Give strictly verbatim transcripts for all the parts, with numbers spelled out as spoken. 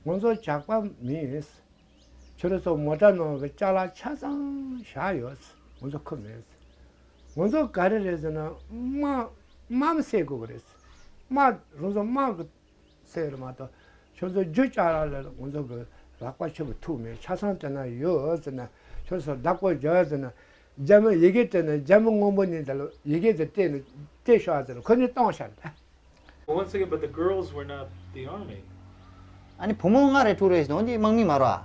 ང་ཚོ་ཇག་པ་མིན། ཁྱོད་རང་ཚོ་མོ་ཊ་ནང་གི་ཅ་ལག་ཆ་ཚང་བཞག་ཡོད། ང་ཚོ་ཁུར་མེད། ང་ཚོ་ག་རེ་རེད་ཟེར་ན་དམག་དམག་མི་བསད་དགོས་ཀྱི་རེད། དམག་རང་ཚོ་དམག་གི་བསད་རེད་མ་གཏོགས་ཁྱོད་ཚོ་རྒྱུ་ཅ་ལག་ལ་ང་ཚོ་གི་ལག་པ་ཆུ་བུ་ཐུག་མེད། ཆ་ཚང་དེ་ན་ཡོད་ཟེར་ན་ཁྱོད་ཚོ་བདག་པོ་རྒྱག་ཟེར་ན་རྒྱ་མི་ཡི་གེ་སྤྲད་ན་རྒྱ་མི་སྔོན་པོ་ཉིད་དེ་ལ་ཡི་གེ་དེ་སྤྲད་ནས་སྤྲད་ཤོག་ཟེར་ན་ཁོ་ནི་གཏོང་ཤག་རེད། Once again, but the girls were not the army. ཨ་ནི་བུ་མོ་ལྔ་རེ་དྲུག་རེ་ཞིག་འདུག་འདི་དམག་མི་མ་རེད་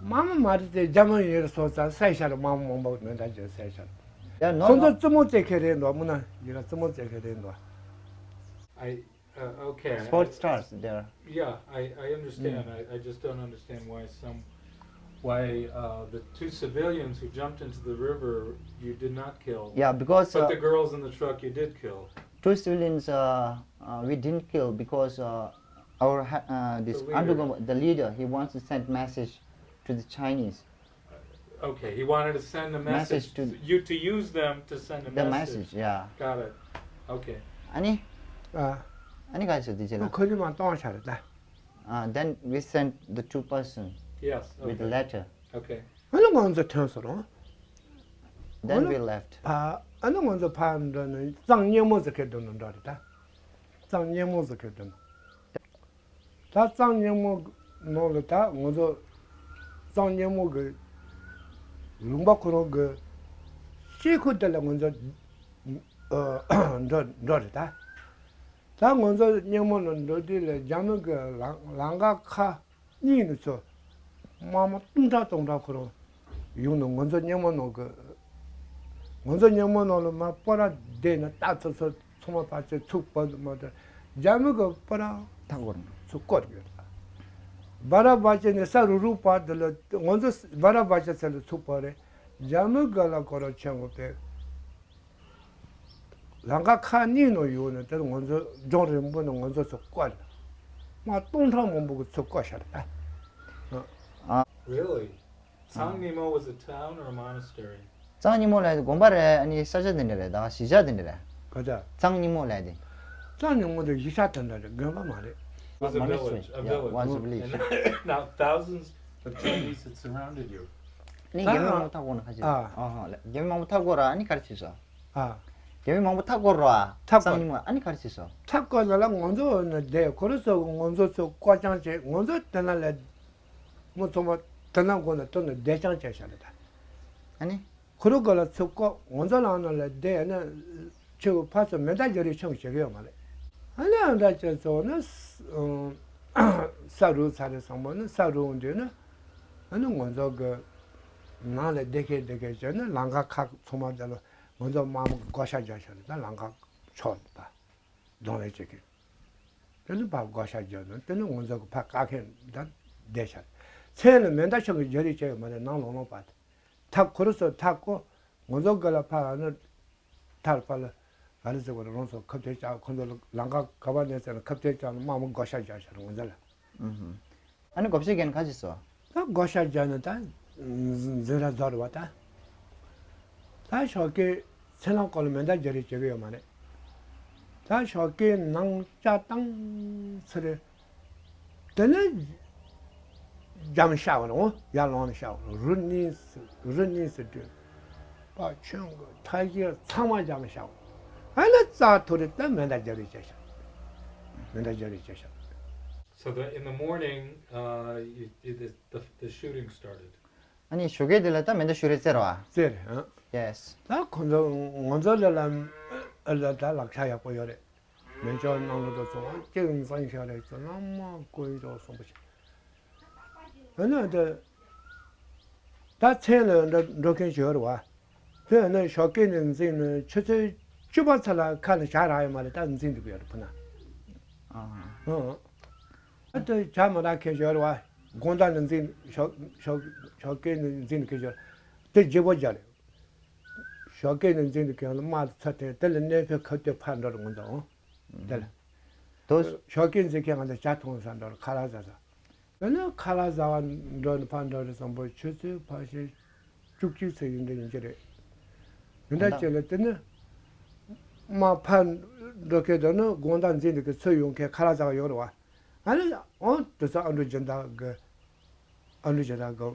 པ། དམག་མི་མ་རེད་དེ་རྒྱ་མི་ཡིན་རེད་སོང་ཙང་བསད་ཤག་རེད། དམག་མི་མང་པོ་མེ་མདའ་གྱིས་བསད་ཤག་རེད། They are not ཁོང་ཚོ་རྩེད་མོ་རྩེ་མཁན་རེད་འདུག་དམུ་ན་ཡིན་ན་རྩེད་མོ་རྩེ་མཁན་རེད་འདུག I, uh, okay. I- Sports stars, they are. Yeah, I, I understand. I, I just don't understand why some, why, uh, the two civilians who jumped into the river you did not kill, Yeah, because, but uh, the girls in the truck you did kill. Two civilians, uh, uh, we didn't kill because, uh, our ha- uh, this The leader. Undergo- the leader, he wants to send message to the Chinese. Okay, he wanted to send a message, Message to you to use them to send a the message. Message, yeah. Got it. Okay. ཨ་ནི། ཨ། ཨ་ནི་ག་རེ་ཟེར་དེ་རྗེས་ལ། ཁོ་ཚོ་མར་གཏོང་ཤག་རེད་ད། Uh, then we sent the two person Yes. with the Okay. Letter. Okay. ཨ་ནི་ང་ཚོ་ཐོན་སོང་རུང་། Then we left. ཕ་ཨ་ནི་ང་ཚོ་ཕར་འགྲོ་ནས་གཙང་སྙེ་མོ་ཟེར་མཁན་དེ་ནང་འགྲོ་རེད་ད། གཙང་སྙེ་མོ་ཟེར་མཁན་དེ་ནང་། ད་གཙང་སྙེ་མོ་ནང་ལ་ད་ང་ཚོ་གཙང་སྙེ་མོ་གི་ལུང་པ་ཁོ་རང་གི་ཤེལ་ཁུག་དེ་ལ་ང་ཚོ་འགྲོ་འགྲོ་རེད་ད། ད་ང་ཚོ་སྙེ་མོ་ལ་འགྲོ་དུས་ལ་རྒྱ་མི་གི་ལམ་ལམ་ཁ་ཁ་གཉིས་ནས་ཚུར་དམག་མི་སྟོང་ཕྲག་སྟོང་ཕྲག་ཁོ་རང་ཡོང་ནས་ང་ཚོ་སྙེ་མོ་ནང་གི་ང་ཚོ་སྙེ་མོ་ནང་ལ་མར་སྤོ་ར་བསྡད་ནས་རྟ་ཚོ་ཚོ་ཚང་མ་ཕར་ཚུར་ཚུར་སྤོ་འདུག་མ་གཏོགས་རྒྱ་མི་གི་སྤོ་ར་མཐའ་སྐོར་ཚུར་བསྐོར་ཡོད། སྦ་ར་སྦ་ཅེ་ནས་ས་རུ་རུ་བར་དུ་ལ་ང་ཚོ་སྦ་ར་སྦ་ཅེ་ཚེ་ལ་ཚུར་སྤོ་རེད། རྒྱ་མི་གི་ལ་སྐོར་ར་ཆེན་པོ་དེ། ལམ་ཁ་ཁ་གཉིས་ནང་ཡོད་ནས་དེར་ང་ཚོ་ལྗོངས་རིང་པོ་ནས་ང་ཚོ་ཚུར་བཀོད། དམག་སྟོང་ཕྲག་མང་པོ་གིས་ཚུར་བཀོད་ཤར་ད། Really? Tsang Nimo was a town or a monastery? གཙང་སྙེ་མོ་ལབ་དེ་དགོན་པ་རེད། ཨ་ནི་ས་ཆ་དེ་འདྲ་རེད། ད་གཞིས་ཆགས་དེ་འདྲ་རེད། ག་ད། གཙང་སྙེ་མོ་ལབ་དེ། གཙང་སྙེ་མོ་དེ་གཞིས་ཆགས་དེ་འདྲ་རེད། དགོན་པ་མ་རེད། It was a village. Monastery. A village. Yeah, was a village. And now thousands of Chinese had surrounded you. ནི་རྒྱ་མི་མང་པོ་མཐའ་བསྐོར་ན་ཁ་ཅིག་ཨ། ཨ་ཧ་ལ། རྒྱ་མི་མང་པོ་མཐའ་བསྐོར་ར་ཨ་ནི་ག་རེ་བྱས་སོང་། ཨ། རྒྱ་མི་མང་པོ་མཐའ་བསྐོར་ར། མཐའ་བསྐོར། གཙང་སྙེ་མོ་ཨ་ནི་ག་རེ་བྱས་སོང་། མཐའ་བསྐོར་ན་ལ་ང་ཚོ་ནི་བསྡད་ཁོ་རེ་ཚོ་ང་ཚོ་ཚོ་བཀོད་རྐྱང་བྱས། ང་ཚོ་དེ་ན་ལ་མི་ཚང་མ་དེ་ན་སྒོ་ན་སྟོན་ནས་བསྡད་རྐྱང་བྱས་ཤག་ལ་ད། ཨ་ནི། ཁོ་རང་ག་ལ་ཚུར་བཀོད། ང་ཚོ་ལམ་ནང་ལ་བསྡད་ན་ཆུ་ཕར་ཚུར་མེ་མདའ་རྒྱག་རེས་ཆུང་བྱེད་ཀྱི་ཡོད་མ་རེད། ཨ་ནི་ཨ་མདའ་ཅན་ཚོ་ནི་ས་རུབ་ཚར་རེད་བསམ་པ་ནི་ས་རུབ་འོང་དུས་ནི་ཨ་ནི་ང་ཚོ་གི་ནང་ལ་བསྡད་མཁན་བསྡད་མཁན་བྱས་ན་ལམ་ཁ་ཁ་ཚང་མ་དེ་ལ་ང་ཚོ་དམག་མི་གི་བགོ་བཤའ་རྒྱག་ཤག་རེད། ད་ལམ་ཁ་ཕྱོགས་ད་རྫོང་ལས་བྱེད་མཁན་དེ་ནི་ཕར་བགོ་བཤའ་རྒྱག་ན་དེ་ནི་ང་ཚོ་གི་ཕར་བཀག་མཁན་ད་བསྡད་ཤག་རེད། མཚན་ལ་མེ་མདའ་ཆུང་གི་རྒྱག་རེས་བྱས་ཡོད་མ་རེད། ནང་ལོང་ལོང་པ་དེ། མཐའ་ཁོ་རང་ཚོ་མཐའ་བསྐོར། ང་ཚོ་ག་ལ་ཕར་ཨ་ནི་མཐར་ཕར་ལ་ག་རེ་ཟེར་བ་རེད། རང་ཚོ་ཁ་གཏད་བཅག་ཁོ་ཚོ་ལམ་ཁ་ག་པར་ནས་ཟེར་ན་ཁ་གཏད་བཅག་ནས་དམག་མི་བགོ་བཤའ་རྒྱག་ཤག་རེད་ང་ཚོ་ལ། ཨུ་ཧུམ། ཨ་ནི་བགོ་བཤའ་བརྒྱབ་ནས་ག་རེ་བྱས་སོང་། ད་བགོ་བཤའ་རྒྱག་ནས་ད་འཛིང་ར་རྫོགས་རེད་བ་ད། ད་ཞོགས་ཀས་ཚེ་ལམ་སྐོར་ལ་མེ་མདའ་རྒྱག་རེས་བྱེད་ཀྱི་ཡོད་མ་རེད། ད་ཞོགས་ཀས་ནང་ལྕགས་བཏང་ཚར་རེད། དེ་ནས་རྒྱ་མི་ཤར་བ་རེད། འོ་ཡར་ལངས་ནས་ཤར་བ་རེད། རུ་གཉིས་སུ་རུ་གཉིས་སུ་བྲོས། པ་ཆུང་གི་ཐ་ཤལ་ཚང་མ་རྒྱ་མི་ཤར་བ་རེད། ཨ་ནི་རྩ་ཐོ་རེ་ད་མེ་མདའ་རྒྱག་རེས་བྱས་ཤག་མེ་མདའ་རྒྱག་རེས་བྱས་ཤག So the, in the morning, uh, you, you, the, the, the shooting started. ཨ་ནི་ཞོགས་ཀས་དེ་ལ་ད་མེ་མདའ་གཞུ་རེས་རྩེ་རེད་བ། རྩེ་རེད་ཨ། Yes. ད་ཁོ་ཚོ་ང་ཚོ་ལ་ལ་ལ་ད་ལག་ཆ་ཡག་པོ་ཡོད་རེད། མེ་སྒྱོགས་ནང་ལོགས་དུ་སོང་ཨ་གཅིག་འཛིང་ཤག་རེད་ཚོ་ལམ་མ་ཀུན་ཅོག་སོང་པ་ཞིག་ཨ་ནི་ད་ད་མཚན་ལ་འགྲོ་འགྲོ་མཁན་ཞིག་ཡོད་རེད་བ། དེ་ནི་ཞོགས་ཀས་ནས་འཛིང་ནས་ཆུ་ཚོད་བཅུ་པ་ཚོ་ལ་ཁ་ནས་ཞག་རག་ཡོད་མ་རེད། ད་འཛིང་འདུག་ཡོད་རེད་ཕུ་ན། ཨ་ཧ། ཨང་། ཨ་ད་ཞག་མ་རག་མཁན་ཞིག་ཡོད་རེད་བ། དགོང་དག་ནས་འཛིང་ཞོགས་ཞོགས་ཞོགས་ཀས་ནས་འཛིང་འདུག་མཁན་ཞིག་ཡོད་རེད། དེ་བརྗེ་པོ་རྒྱག་རེད། ཞོགས་ཀས་ནས་འཛིང་འདུག་མཁན་ལ་དམག་ཚོ་དེ་དེ་ལ་གནས་སྤོས་ཁ་གཏད་ཕར་འགྲོ་རེད་ང་ཚོ་ཨང་། དེ་ལ། དོ། ཞོགས་ཀས་འཛིང་མཁན་ང་ཚོ་ཇ་འཐུང་ས་འགྲོ་རེད། ཁ་ལག་ཟ་ས། དེ་ནས་ཁ་ལག་ཟ་བ་འགྲོ་ནས་ཕར་འགྲོ་རེད་བསམ་པ་ཆུ་ཚོད་ཕལ་ཆེར་བཅུ་གཅིག་ཙམ་ཡིན་འདྲ་ཡིན་གྱི་རེད། ཡིན་འདྲ་བྱས་ལ་དེ་ནས་དམག་ཕར་འགྲོ་མཁན་དེ་ནི་དགོང་དག་འཛིང་འདུག་གི་ཚུར་ཡོང་མཁན་ཁ་ལག་ཟ་བ་ཡོད་རེད་བ། ཨ་ནི་ཨོ་དེ་ཚོ་ཨ་འབྲུག་སྦྱིན་བདག་གི་ཨ་འབྲུག་སྦྱིན་བདག་གི་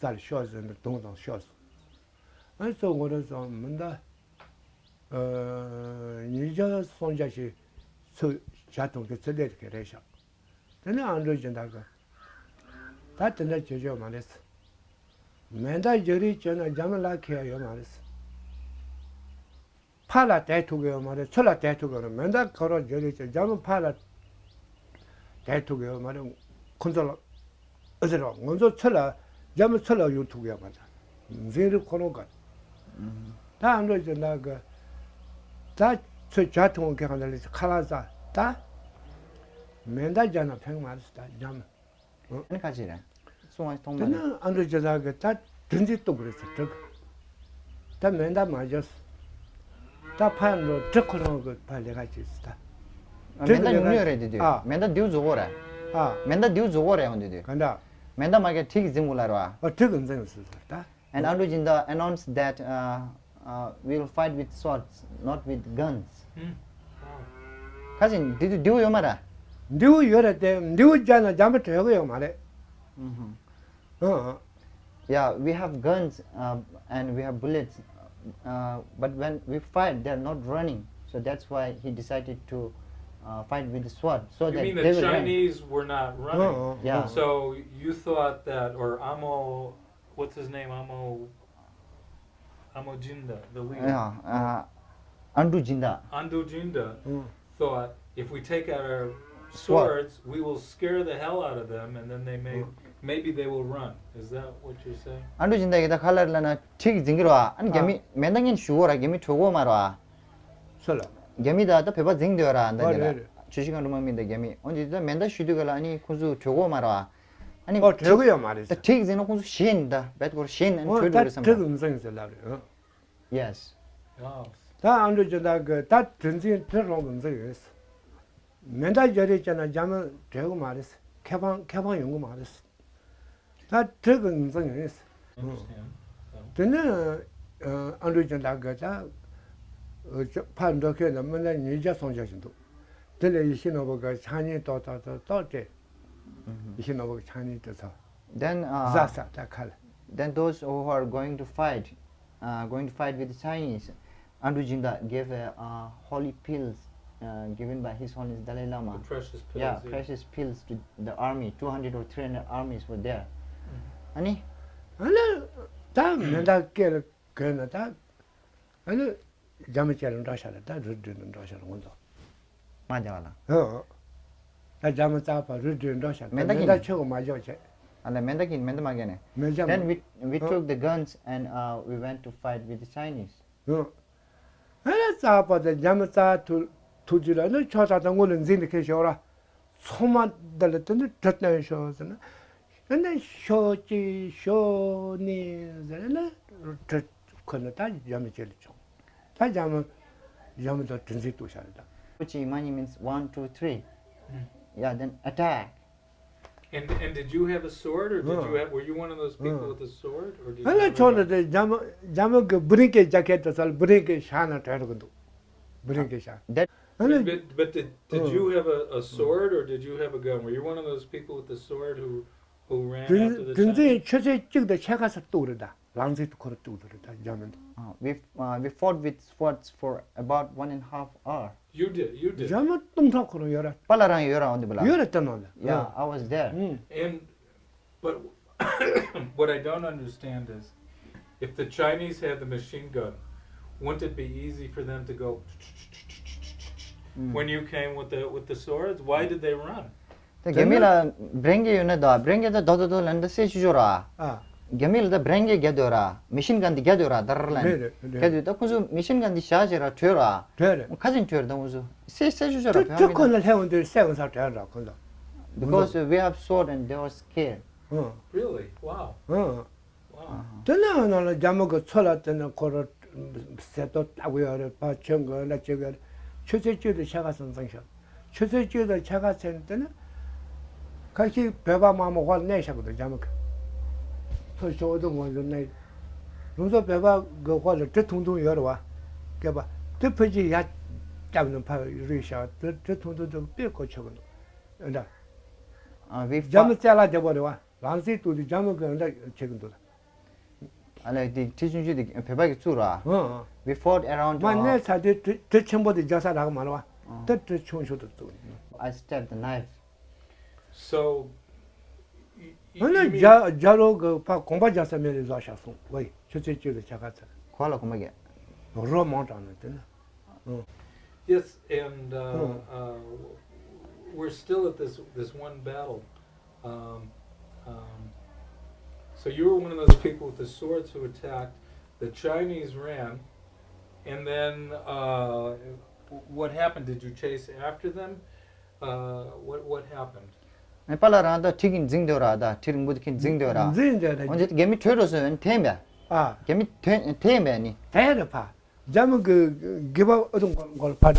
རྩར་ཤོག་ཟེར་ནས་དུང་དང་ཤོག་སོང་། ཨ་ནི་ཚོ་ངོ་རེ་སོང་མི་འདའ། ཉིས་བརྒྱ་སུམ་བརྒྱ་ཞིག་ཚུར་ཇ་འཐུང་གི་ཚུར་སླེབས་ཀྱི་རེད་ཤག་དེ་ནས་ཨ་འབྲུག་སྦྱིན་བདག་གིས་ད་དེ་འདྲ་བྱེད་ཆོག་མ་རེད། མེ་མདའ་རྒྱག་རེས་བྱས་ན་རྒྱ་མི་ལག་ཁེལ་ཡ་ཡོད་མ་རེད། ཕར་ལ་དེད་ཐུབ་ཀྱི་ཡོད་མ་རེད། ཚུར་ལ་དེད་ཐུབ་ཀྱི་ཡོད་མ་རེད། མེ་མདའ་ཁ་རོག་རྒྱག་རེས་བྱས་རྒྱ་མི་ཕར་ལ་དེད་ཐུབ་ཀྱི་ཡོད་མ་རེད། ཁོ་ཚོ་ལ་ཨ་ཟེར་རོགས་ང་ཚོ་ཚུར་ལ་རྒྱ་མི་ཚུར་ལ་ཡོང་ཐུབ་ཀྱི་ཡོད་མ་རེད། འཛིང་རེས་ཁོ་རང་ག་ད་ཨ་འབྲུག་སྦྱིན་བདག་གིས་ད་ཚུར་ཇ་འཐུང་གི་གང་ལ་ལས་ཁ་ལག་ཟ་ད་མེ་མདའ་རྒྱག་ན་ཕན་མ་རེད་ད་རྒྱ་མི། ཨ་ནི་ཁ་ཅིག་རེད། གསུང་བ་མཐོང་མ་དེ་རེད། ནི་ཨ་འབྲུག་སྦྱིན་བདག་གིས་ད་དྲི་འཛིན་གཏུག་རེད་ཟེར་དྲི་གི། ད་མེ་མདའ་མ་བརྒྱབ། ད་ཕར་འགྲོ་དྲི་ཁོ་རང་གི་ཕར་ལས་ཀ་བྱེད་ཟེར་ད། ཨ། དྲི་མེ་མདའ་གི་ཉུང་ཉུང་རེད་དེ་དུས། ཨ། མེ་མདའ་མདེའུ་རྫོགས་གོ་རེད། ཨ། མེ་མདའ་མདེའུ་རྫོགས་གོ་རེད་འོང་དེ་དུས། ག་འདྲ། མེ་མདའ་མ་བརྒྱབ་དྲི་གིས་འཛིང་དགོས་ལབ་རེད་བ། ཨ་དྲི་གིས་འཛིང་ཟེར་ཟེར་ད། And Andrew Jinda announced that, uh, uh, we'll fight with swords, not with guns. ཁ་ཅིག་འདི་དུས་མདེའུ་ཡོད་མ་རེད། མདེའུ་ཡོད་རེད་དེ་མདེའུ་རྒྱག་ན་རྒྱ་མི་བྲོས་གི་ཡོད་མ་རེད། ཨ། Yeah, we have guns, uh, and we have bullets, uh, but when we fight, they're not running. So that's why he decided to, uh, fight with the sword, so You that mean they the will run. Chinese were not running? ཨ། Yeah. So you thought that, or Amo, what's his name? Amo, Amo Jinda, the leader. Yeah, uh, Andu Jinda. Andu Jinda thought, if we take out our Sword. Swords, we will scare the hell out of them, and then they may, maybe they will run. Is that what you're saying? ཨ་འབྲུག་སྦྱིན་བདག་གིས་ད་ཁ་ལར་ལ་ན་ཁྲིག་འཛིང་གི་རོ་ཨ། ཨ་ནི་རྒྱ་མི་མེ་མདའ་ངན་ཞུ་གོ་ར་རྒྱ་མི་བྲོས་གོ་མ་རོ་ཨ། སུ་ལ། རྒྱ་མི་ད་ད་བོད་པ་འཛིང་འདོད་ར་ད་ཨོ་འདི་ར། རེད་རེད། ཆུ་བཞི་སྒང་དྲུག་དམག་མི་ད་རྒྱ་མི་འོན་ཏེ་ད་མེ་མདའ་ཞུ་དུས་ག་ལ་ཨ་ནི་ཁོང་ཚོ་བྲོས་གོ་མ་རོ་ཨ། ཨ་ནི་ཨོ་བྲོས་གི་ཡོད་མ་རེད། ད་ཁྲིག་འཛིང་ན་ཁོང་ཚོ་ཞེད་ནི་ད་བེད་སྐོར་ཞེད་ནི་ཨ་ནི་ཨོ་བྲོས་ད་འགྲོ་རེད་བསམ་ཁྲིག་པ། འཛིང་ཟེར་ལབ་རེད་ཨ། Yes. Wow. ད་ཨ་འབྲུག་སྦྱིན་བདག་གིས་ད་དྲི་འཛིང་དྲི་རང་གི་འཛིང་ཡོད། མེ་མདའ་རྒྱག་རེས་བྱས་ན་རྒྱ་མི་བྲོས་གི་མ་རེད། ཁེ་ཕན་ཁེ་ཕན་ཡོང་གི་མ་རེད། ད་དྲི་གི་འཛིང་ཡོད། Understand. དེ་ནས་ཨ་འབྲུག་སྦྱིན་བདག་གིས་ད་ཕར་འགྲོ་མཁན་ལ་མི་སྣ་ཉིས་བརྒྱ་སུམ་བརྒྱ་ཞིག་འདུག་དེ་ལས་ཡེ་ཤེས་ནོར་བུ་གིས་ཆང་ཉིན་ཏོག་ཏོག་ཏོག་ཏོག་སྤྲད། ཡེ་ཤེས་ནོར་བུ་གིས་ཆང་ཉིན་དེ་ཚོ། Then, uh, ཟ་ས་ད་ཁ་ལ། Then those who are going to fight, uh, going to fight with the Chinese, Andrew Jinda gave a, uh, holy pills, uh, given by His Holiness Dalai Lama. The precious pills, yeah, yeah. Precious pills to the army. Two hundred or three hundred armies were there. ཨ་ནི། ཨ་ནི། ད་མེ་མདའ་སྐེ་ལ་གོན་ན་ད། ཨ་ནི། རྒྱ་མི་བཅས་ལ་འགྲོ་ཤག་ལ་ད་རུལ་དྲི་འདི་འགྲོ་ཤག་ལ་ངོ་ཚོ། མ་རྒྱག་ལ། ཨོ། ད་རྒྱ་མི་རྩ་བ་རུལ་དྲི་འགྲོ་ཤག་ད་མེ་མདའ་མེ་མདའ་ཁྱོད་གོ་མ་རྒྱག་བྱས། ཨ་ལ་མེ་མདའ་གིན་མེ་མདའ་མ་རྒྱག་ནས། མེ་རྒྱག་Then we, we took the guns and, uh, we went to fight with the Chinese. ཨོ། ཨ་ལ་རྩ་བ་ད་རྒྱ་མི་རྩ་ཐུ་ཐུ་ཅི་ལ་ནི་ཁྱོད་ད་ད་ངོ་ལ་འཛིན་ནི་ཁེ་ཤོག་ར། ཚང་མ་འདི་ལ་དེ་ནི་གྲི་བཏོན་ཤོག་ཟེར་ན། ཨ་ནི་ཤོག་གཅིག་ཤོག་གཉིས་ཟེར་ན་གྲི་ཁོ་ན་ད་རྒྱ་མི་ཅི་ལ་བྱུང་། ད་རྒྱ་མི་རྒྱ་མི་དང་དྲི་འཛིང་གཏུག་ཤག་རེད་ད། Uchi Imani means one, two, three. Yeah, then attack. And, and did you have a sword, or did you have, were you one of those people with a sword, or did you ཨ་ནི་have a ཁྱོད་ལ་དེ་རྒྱ་མི་རྒྱ་མི་གི་བུ་རིང་གི་རྒྱ་སྐད་དུ་ཚོལ་བུ་རིང་གི་ཤ་ན་དྲན་རོགས་འདུག་བུ་རིང་གི་ཤ། That ཨ་ནི། But, but did, did you have a, a sword, or did you have a gun? Were you one of those people with the sword who, who ran དྲི after the འཛིང་Chinese? ཆུ་ཚོད་གཅིག་དང་ཕྱེད་ཀ་ཙམ་གཏུག་རེད་ད། ལང་ཚིག་ཏུ་ཁོ་ར་གཏུག་ཏུ་རེད་ད་རྒྱ་མི་འདུག Uh, we, uh, we fought with swords for about one and a half hour. You did, you did. རྒྱ་མི་སྟོང་ཕྲག་ཁོ་རང་ཡོད་ར། པ་ལ་རང་ཡོད་ར་འོང་དུ་བ་ལ། ཡོད་ར་ད་ནང་ལ། Yeah, I was there. And, but what I don't understand is, if the Chinese had the machine gun, wouldn't it be easy for them to go when you came with the, with the swords? Why did they run? ད་རྒྱ་མི་ལ་བྲེང་གི་ཡོད་ན་ད་བྲེང་གི་ད་དོ་དོ་དོ་ལན་ད་སེ་ཆུ་ཆོ་ར། ཨ། རྒྱ་མི་ལ་ད་བྲེང་གི་རྒྱ་དོ་ར། མི་ཤིན་གན་དི་རྒྱ་དོ་ར་དར་ལན། རེད་རེད་རེད། རྒྱ་དོ་ད་ཁོ་ཚོ་མི་ཤིན་གན་དི་བཞག་བྱས་ར་བྲོས་ར། རེད་རེད། ཁ་ཅིག་བྲོས་ར་ད་ཁོ་ཚོ་སེ་སེ་ཆུ་ཆོ་ར་བྲོས་ཁོ་ལ་ལྷས་འོང་དུས་སེ་འོང་ས་བྲོས་ར་ཁོ་ལ། Because we have sword and they were scared. Really? Wow. དེ་ནས་ང་ནང་ལ་རྒྱ་མི་གི་མཚོ་ལ་དེ་ནས་ཁོ་ར་ཟེར་ཏོ་ལྟ་གི་ཡོད་རེད། ཕ་ཆོས་གི་ལ་ཆོས་གི་ཆུ་ཚོད་བཅུ་དང་ཕྱེད་ཀ་ཙམ་འཛིང་ཤག་ཆུ་ཚོད་བཅུ་དང་ཕྱེད་ཀ་ཚད་དེ་ནས་ཁ་ཤས་བོད་པ་དམག་མི་དབར་གནས་ཤག་གི་འདུག་རྒྱ་མི་གི་མཚོ་ཤོག་དུ་ངོ་ཚོ་གནས། རང་ཚོ་བོད་པ་གི་དབར་ལ་གྲི་ཐུང་ཐུང་ཡོད་རེད་བ། སྐད་པ་དེ་ཕུད་ཀྱི་ཡ་བརྒྱབ་ནས་ཕར་རུལ་ཤག་དེ་གྲི་ཐུང་ཐུང་དེ་དཔེ་གོ་ཆོད་གི་འདུག་འདྲ། Uh, we རྒྱ་མི་fought, རྩ་ལ་རྒྱབ་པ་རེད་བ། རང་སྲིད་དུ་དེ་རྒྱ་མི་གི་འདྲ་བྱེད་གི་འདུག་ད། ཨ་ལས་དེ་ཁྲི་ཆུང་ཆུང་དེ་བོད་པ་གི་གཙུག་ར། ཨང་ཨང་། We fought around, མ་uh, གནས་ཚ་དེ་གྲི་གྲི་ཆེན་པོ་དེ་རྒྱག་ས་རག་མ་རེད་བ། ཨང་། དེ་གྲི་ཆུང་ཆུང་དུ་བཙུགས། I stabbed the knife. So, y- y- ཨ་ནི་you རྒྱ mean རྒྱ་རོགས་གི་ཕ་གོམ་པ་རྒྱག་ས་མེད་ལས་བཟོ་བཞག་སོང་བས། ཆུ་ཚོད་གཅིག་ལ་ཆ་ག་ཚར། གོ་ལ་གོམ་པ་རྒྱག་རོ་མང་དྲགས་ནས་དེ་ན། ཨང་། Yes, and uh, ཨང་། uh, we're still at this this one battle. Um, um, so you were one of those people with the swords who attacked. The Chinese ran, and then uh, what happened? Did you chase after them? Uh, what what happened? ཨ་པ་ལ་རང་ད་ཁྲི་གིན་འཛིང་འདོད་ར། ད་ཁྲི་རིང་པོ་དེ་ཁིན་འཛིང་འདོད་ར། འཛིང་འདོད་ར། འོན་ཏེ་རྒྱ་མི་ཁྲོད་རོ་སོ་ཡོན་ཐེམ་བས། ཨ། རྒྱ་མི་ཐེམ་ཐེམ་བས་ནི། ཐེམ་རེ་ཕ། རྒྱ་མི་གི་གི་པ་ཨུ་དུ་མགོ་མགོ་ལ་ཕ།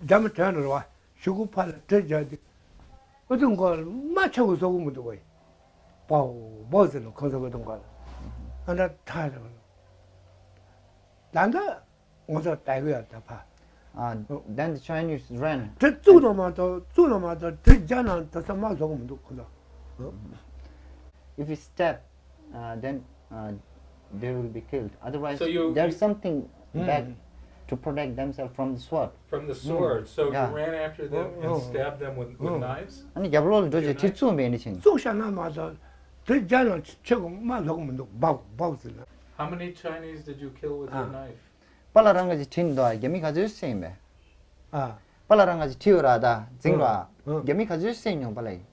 རྒྱ་མི་ཐོན་རེ་བ། ཤུ་གུ་ཕ་ལ་གྲི་རྒྱག་དེ། ཨུ་དུ་མགོ་ལ་མ་ཆ་གུ་སོ་གུ་མི་འདུག་བས། པའོ་པའོ་ཟེར་ནས་ཁོང་ཚོ་ཨུ་དུ་མགོ་ལ། ཨ་འདྲ་ཐ་རེ་བ། ད་འདི། ང་ཚོ་ལྟ་གི་ཡོད་ད་ཕ། Uh, then the Chinese ran. དེ་བཙུགས་ན་མ་གཏོགས་བཙུགས་ན་མ་གཏོགས་དེ་རྒྱ་ནང་དེ་ཚོ་མ་བཟོ་གི་མི་འདུག་ཁོ་ཚོ། If we step, uh, then uh, they will be killed. Otherwise, so you, there's you, something back to protect themselves from the sword. From the sword. So you ran after them and stabbed them with, with knives? ཨ་ནི་རྒྱབ་ལོགས་ལ་འགྲོ་རྒྱུ་ཁྲི་བཙུགས་མེད་ནི་ཕྱིན། བཙུགས་བཞག་ན་མ་གཏོགས་དེ་རྒྱ་ནང་ཆེ་གི་མ་བཟོ་གི་མི་འདུག་འབག་འབག་ཟེར་ན། How many Chinese did you kill with your knife? པ་ལ་རང་གི་ཅིག་ཁྲིད་འདུག་རྒྱ་མི་ག་ཚོད་བསད་མེད། ཨ། པ་ལ་རང་ག་ཅིག་ཁྲིད་ཡོད་ར་ད་འཛིང་ར། ཨ། རྒྱ་མི་ག་ཚོད་བསད་མྱོང་པ་ལ་ཡིན།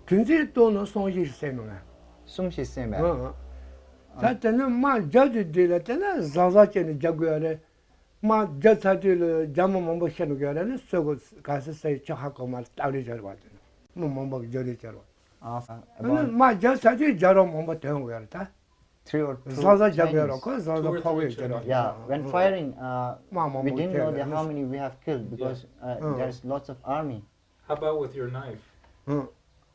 དུས་འཛིན་གཏོང་ན་གསུམ་བཞི་ཞིག་བསད་མྱོང་ན། གསུམ་བཞི་བསད་མེད། ཨ་ཨ། ད་དེ་ནི་དམག་རྒྱབ་དུས་དེ་ལ་དེ་ན་བཟང་བཟང་བྱས་ནས་རྒྱབ་དགོས་ཡ་རེད། དམག་རྒྱབ་ཚར་དུས་ལ་རྒྱ་མི་མང་པོ་ཤི་འགྲོ་གི་ཡ་རེད་ནི་སོ་གོ་ག་སེ་སེ་ཆ་ཧ་གོ་མ་སྟབས་རེ་བྱ་ར་བ་དེ་ནི་མི་མང་པོ་གི་རྒྱབ་རེ་བྱ་ར་བ། ཨ་ཨ་ནི་དམག་རྒྱབ་ཚར་དུས་རྒྱ་རོགས་མང་པོ་ཐོན་དགོས་ཡ་རེད་ད། Three or two བཟང་བཟང་རྒྱབ་ཡོད་རོགས་ཁོ་བཟང་བཟང་ཕོག་ཡོད་ཀྱི་རོགས། Yeah, when firing, uh, དམག་མང་we པོ་didn't know ཁྱེར་that how ནས། Many we have killed because uh, ཨང་། There's lots of army. How about with your knife? ཨང་།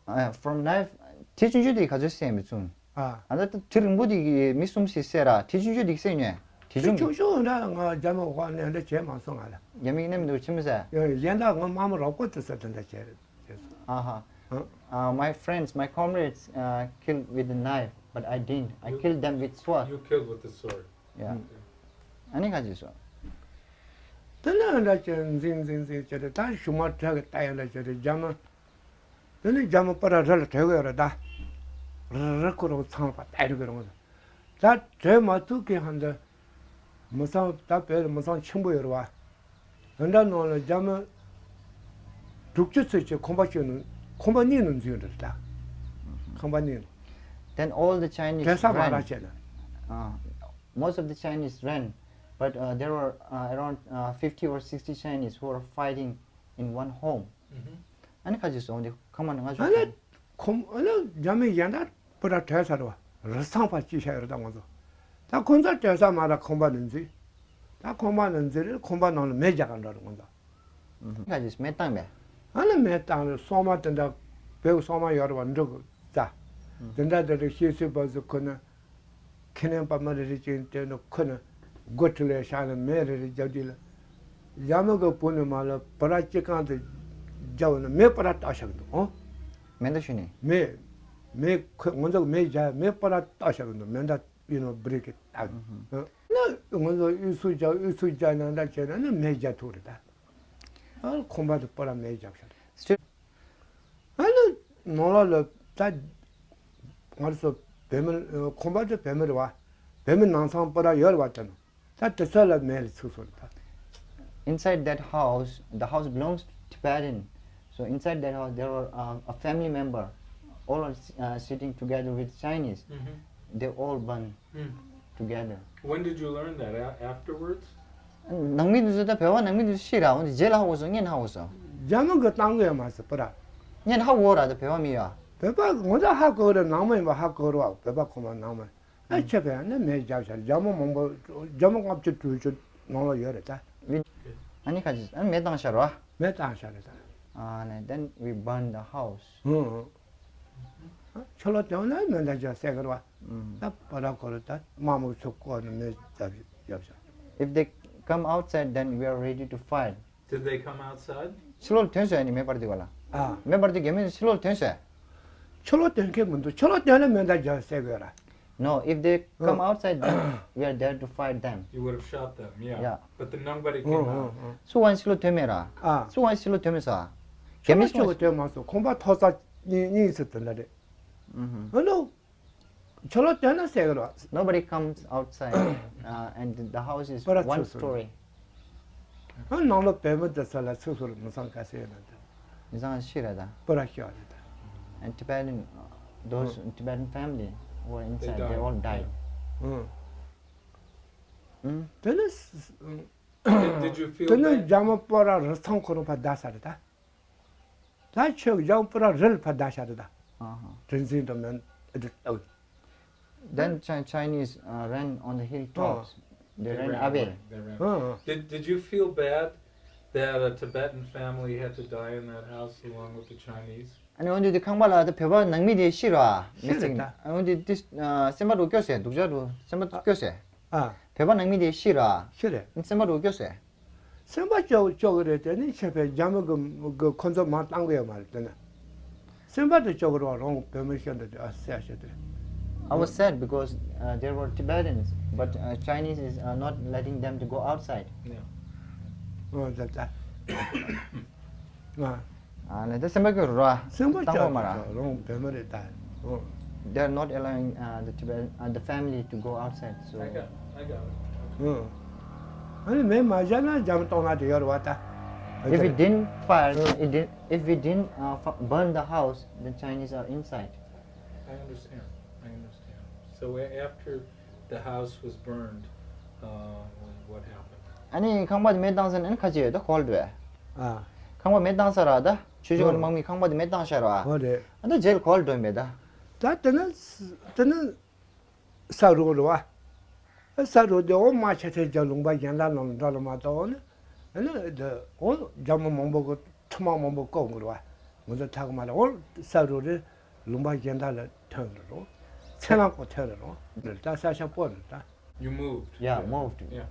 Uh, from knife, ཁྲི་ཆུང་ཆུང་དེ་ག་ཚོད་བསད་མི་ཚུམ། ཨ། ཨ་ད་ཁྲི་རིང་པོ་དེ་གི་མི་གསུམ་ཞིག་བསད་ར་ཁྲི་ཆུང་ཆུང་དེ་བསད་ཉོས་ཁྲི་ཁྲི་ཆུང་། ཆུང་ཆུང་འདྲ་ང་རྒྱ་མི་དབང་ནས་འདྲ་བྱས་མ་སོང་ང་ལ། རྒྱ་མི་གནས་མི་འདུག་ཁྱིམ་མི་ཟ། ཡང་གཞན་དག་ང་དམག་མི་རོགས་པོ་དེ་ཚོ་དེ་འདྲ་བྱས་རེད། ཨ་ཧ། Uh, my friends, my comrades uh, killed with a knife, but I didn't. I You- killed them with sword. You killed with the sword. Yeah. Okay. ཨ་ནི་ཁ་ཅིག་སོ། དེ་ནས་འདྲ་བྱས་འཛིང་འཛིང་འཛིང་བྱས་ཏེ་ད་གཞུག་མ་དྲག་གི་ལྟ་ཡ་འདྲ་བྱས་ཏེ་རྒྱ་མི། དེ་ནས་རྒྱ་མི་པ་ར་རི་ལ་བྲོས་གི་ཡོད་རེད་ད། རི་རི་ཁོ་རང་ཚང་པ་ལྟ་རི་གི་རང་། ད་བྲོས་མ་ཐུབ་ཀི་ཧ་འདི། མི་ཚང་ད་བོད་ལ་མི་ཚང་ཆེན་པོ་ཡོད་རེད་བ། དེ་འདྲ་ནང་ལ་རྒྱ་མི་དྲུག་ཅུ་ཚོད་ཀྱི་ཁང་པ་ཅིག་ནང་ཁང་པ་གཉིས་ནང་འཛུལ་འདྲ་ད། ཁང་པ་གཉིས་ནང་། Then all the Chinese དྲན་ས་མ་རག་ran. བྱས་ན། Uh, most of the Chinese ran, but uh, there were uh, around uh, fifty or sixty Chinese who were fighting in one home. ཨ་ནི་ཁ་ཅིག་སོང་དེ་ཁང་པ་ནང་ང་ཨ་ནི་ཞོག་ཁོམ་ཨ་ནི་རྒྱ་མི་གཞན་དག་པུ་ར་བྲལ་ཚར་བ་རི་སང་ཕ་ཅི་ཤ་ཡོད་རེད་ད་ང་ཚོ། ད་ཁོང་ཚོ་བྲལ་ས་མ་ར་ཁང་པ་ནང་འཛུལ། ད་ཁང་པ་ནང་འཛུལ་རེད་ཁང་པ་ནང་ལ་མེ་རྒྱག་ག་འགྲོ་རེད་ང་ཚོ། ཁ་ཅིག་མེ་བཏང་པས། ཨ་ནི་མེ་བཏང་རེད་སྲོག་མ་དེ་འདྲ་བོད་སྲོག་མ་ཡོད་རེད་བ་འབྲུག་རྩ། དེ་འདྲ་དེ་རེད་ཤེས་སྲིད་པ་ཚོ་ཁོ་ན། ཁེ་ནེ་པ་མ་རེ་རེ་ཅན་དེ་ནི་ཁོ་ནི་སྒོ་ཁྲི་ལས་ཤག་ནི་མེ་རེ་རེ་རྒྱབ་དུས་ལ། རྒྱ་མི་གི་བུ་ནི་མ་ལ་པ་ར་ཅི་གང་དུ་རྒྱབ་ནི་མེ་པ་ར་བཏགས་ཤག་འདུག་ཨོ། མེ་འདི་ཞུ་ནི། མེ། མེ་ཁོ་ང་ཚོ་མེ་རྒྱབ་མེ་པ་ར་བཏགས་ཤག་འདུག་མེ་འདི་ཡིན་ནོ་བི་རི་ཀི་བཏགས། ཨ་ནི་ང་ཚོ་ཨུ་ཚུགས་རྒྱབ་ཨུ་ཚུགས་རྒྱབ་ནང་འདྲ་བྱས་ན་ནི་མེ་རྒྱབ་ཐུབ་རེད་ད། ཨ་ཁོང་པ་དུ་པ་ར་མེ་རྒྱབ་ཤག་ཨ་ནི་ནང་ལོགས་ལ་ད་ང་ཚོ་བོད་མི་ཁང་པ་དེ་བོད་མི་རེད་བ། བོད་མི་ནང་ཚང་པུ་ར་ཡོད་རེད་བ་དེ་ནི། ད་དེ་ཚོ་ལ་མེ་ལ་ཚུགས་སོང་རེད་ད། Inside that house, the house belongs to Tibetan. So inside that house, there were uh, a family member, all are uh, sitting together with Chinese. They all burn together. When did you learn that? A- afterwards? ནང་མི་དེ་ཚོ་ད་བོད་པ་ནང་མི་དེ་ཚོ་ཤི་ར་འོན་ཏེ་རྗེས་ལ་ཧ་གོ་སོང་སྔན་ཧ་གོ་སོང་། རྒྱ་མི་གི་བཏང་གི་ཡོད་མ་ཟེར་པུ་ར། སྔན་ཧ་གོ་ར་ད་བོད་པ་མི་ཡོད། བོད་པ་ང་ཚོ་ཧ་གོ་ར་ནང་མི་ཡིན་པ་ཧ་གོ་ར་བ་བོད་པ་ཁོ་མ་ནང་མི། ཨ་ཁྱེད་བས་ནི་མེ་རྒྱབ་ཤར་རྒྱ་མི་མང་པོ་རྒྱ་མི་ལྔ་བཅུ་དྲུག་ཅུ་ནང་ལ་ཡོད་རེད་ད། ཨ་ནི་ཁ་ཅིག་ཨ་ནི་མེ་བཏང་ཤར་བ། མེ་བཏང་ཤར་རེད་ད། ཨ་ནི་then we burn the house. ཨང་ཨང་། ཆུ་ལོག་དེ་ན་མེ་འདི་ཅག་སེ་གར་བ། ད་པ་ར་ཁོ་ར་ད་དམག་མི་ཚོ་བསྐོར་ནས་མེ་བརྒྱབ་བརྒྱབ་ཤག If they come outside, then we are ready to fight. Did they come outside? ཕྱི་ལོགས་ཐོན་སོང་ཡ་ནི་མེ་སྤར་དུས་ག་ལ། ཨ། མེད་པར་དུ་རྒྱ་མི་ཕྱི་ལོགས་ཐོན་ཟེར། ཕྱི་ལོགས་ཐོན་མཁན་མི་འདུག་ཕྱི་ལོགས་ཐོན་ན་མེ་མདའ་རྒྱག་བསད་དགོས་ར། No, if they come outside, then we are there to fight them. You would have shot them, yeah. Yeah. But the nobody came out. སུ་ཡང་ཕྱི་ལོགས་ཐོན་མེད་ར། ཨ། སུ་ཡང་ཕྱི་ལོགས་ཐོན་མེད་ས། རྒྱ་མི་ཕྱི་ལོགས་ཐོན་མ་སོང་། ཁང་པ་ཐོག་ས་གཉིས་གཉིས་སུ་ཐོན་ད་རེད། ཨ་ནོ། ཕྱི་ལོགས་ཐོན་ན་བསད་གི་ར། Nobody comes outside, uh, and the house is one story. ཨ་ནང་ལོགས་བོད་མི་དེ་ཚོ་ལ་ཚུར་ཚུར་མི་ཚང་ག་ཟེར་ན་དེ། མི་ཚང་ཤི་རེད་ད། པོ་ར་ཤི་རེད་ད། And Tibetan, uh, those Tibetan family who were inside, they all died. ཨང་། དེ་ནི། Did, did you feel དེ་ནི་bad? རྒྱ་མི་པོ་ར་རི་ཚང་ཁོ་རང་ཕར་བདའ་ས་རེད་ད། ད་ཁྱོད་རྒྱ་མི་པོ་ར་རི་ལ་ཕར་བདའ་ཤ་རེད་ད། ཨ་ཧ། དྲིན་འཛིན་དུ་མིན། Then Chi- Chinese uh, ran on the hilltops. They They ran ran away. Away. They ran. ཨ་ཨ། Did, did you feel bad that a Tibetan family had to die in that house along with the Chinese? ཨ་ནི་འོན་ཏེ་དེ་ཁང་པ་ལ་ད་བོད་པ་ནང་མི་དེ་ཤི་ར། ཤི་རེད་ད། ཨ་འོན་ཏེ་དེ་ཨ་སེམས་པ་རུ་སྐྱོ་ཟེར། སྡུག་ཅག་རུ་སེམས་པ་སྐྱོ་ཟེར། ཨ། བོད་པ་ནང་མི་དེ་ཤི་ར། ཤི་རེད། སེམས་པ་རུ་སྐྱོ་ཟེར། སེམས་པ་སྐྱོ་སྐྱོ་གི་རེད། དེ་ནི་ཆད་པས་རྒྱ་མི་གི་གི་ཁོ་ཚོ་མར་བཏང་གི་ཡོད་མ་རེད། དེ་ནི་སེམས་པ་དེ་སྐྱོ་གི་རེད་བ། རང་བོད་མི་ཤི་འདི་དེ་ཨ་སེ་ཨ་ཤི་དེ། I was sad because uh, there were Tibetans, but uh, Chinese is uh, not letting them to go outside. Yeah. ཨོ་ད་ད། ང་། ཨ་ལེ་ད་སེམས་པ་སྐྱོ་ར། སེམས་པ་བཏང་གོ་མ་ར། སྐྱོ་རང་བོད་མི་རེད་ད། ཨོ། They are not allowing uh, the Tibetan uh, the family to go outside. So I got, I got it. ཨོ། ཨ་ནི་མེ་མ་བཞག་ན་རྒྱ་མི་གཏོང་ན་དེ་ཡོད་རེད་བ་ད། If we didn't fire, it did, if we didn't uh, f- burn the house, then Chinese are inside. I understand. I understand. So a- after the house was burned, uh, what happened? ཨ་ནི་ཁང་པ་དེ་མེ་བཏང་ས་ནས་ཨ་ནི་ཁ་ཅིག་ཡོད་ད་ཁོལ་འགྲོ་བས། ཨ། ཁང་པ་མེ་བཏང་ས་ར་ད་ཆུ་ཤོག་ནི་མང་མི་ཁང་པ་དེ་མེ་བཏང་ཤ་ར། ཨོ་རེད། ཨ་ད་རྗེས་ལ་ཁོལ་འགྲོ་མེད་ད། ད་དེ་ནི་དེ་ནི་ས་རུ་རུ་བ། ས་རུ་དེ་འོ་མ་ཆ་ཆ་རྒྱ་ལུང་པ་གཞན་དག་ནང་འགྲོ་ལ་མ་གཏོགས་ནི། ཨ་ནི་དེ་འོ་རྒྱ་མི་མང་པོ་གི་ཁྲི་མ་མང་པོ་བཀོག་འགྲོ་བ། ང་ཚོ་ཐག་མ་ལ་འོ་ས་རུ་རེ་ལུང་པ་གཞན་དག་ལ་ཐོན་འགྲོ་རུ། ཚེ་ལང་ཁོ་ཐོན་རུ་རུ། ད་ས་ཆ་སྤོ་རུ་ད། You moved. Yeah, moved. Yeah.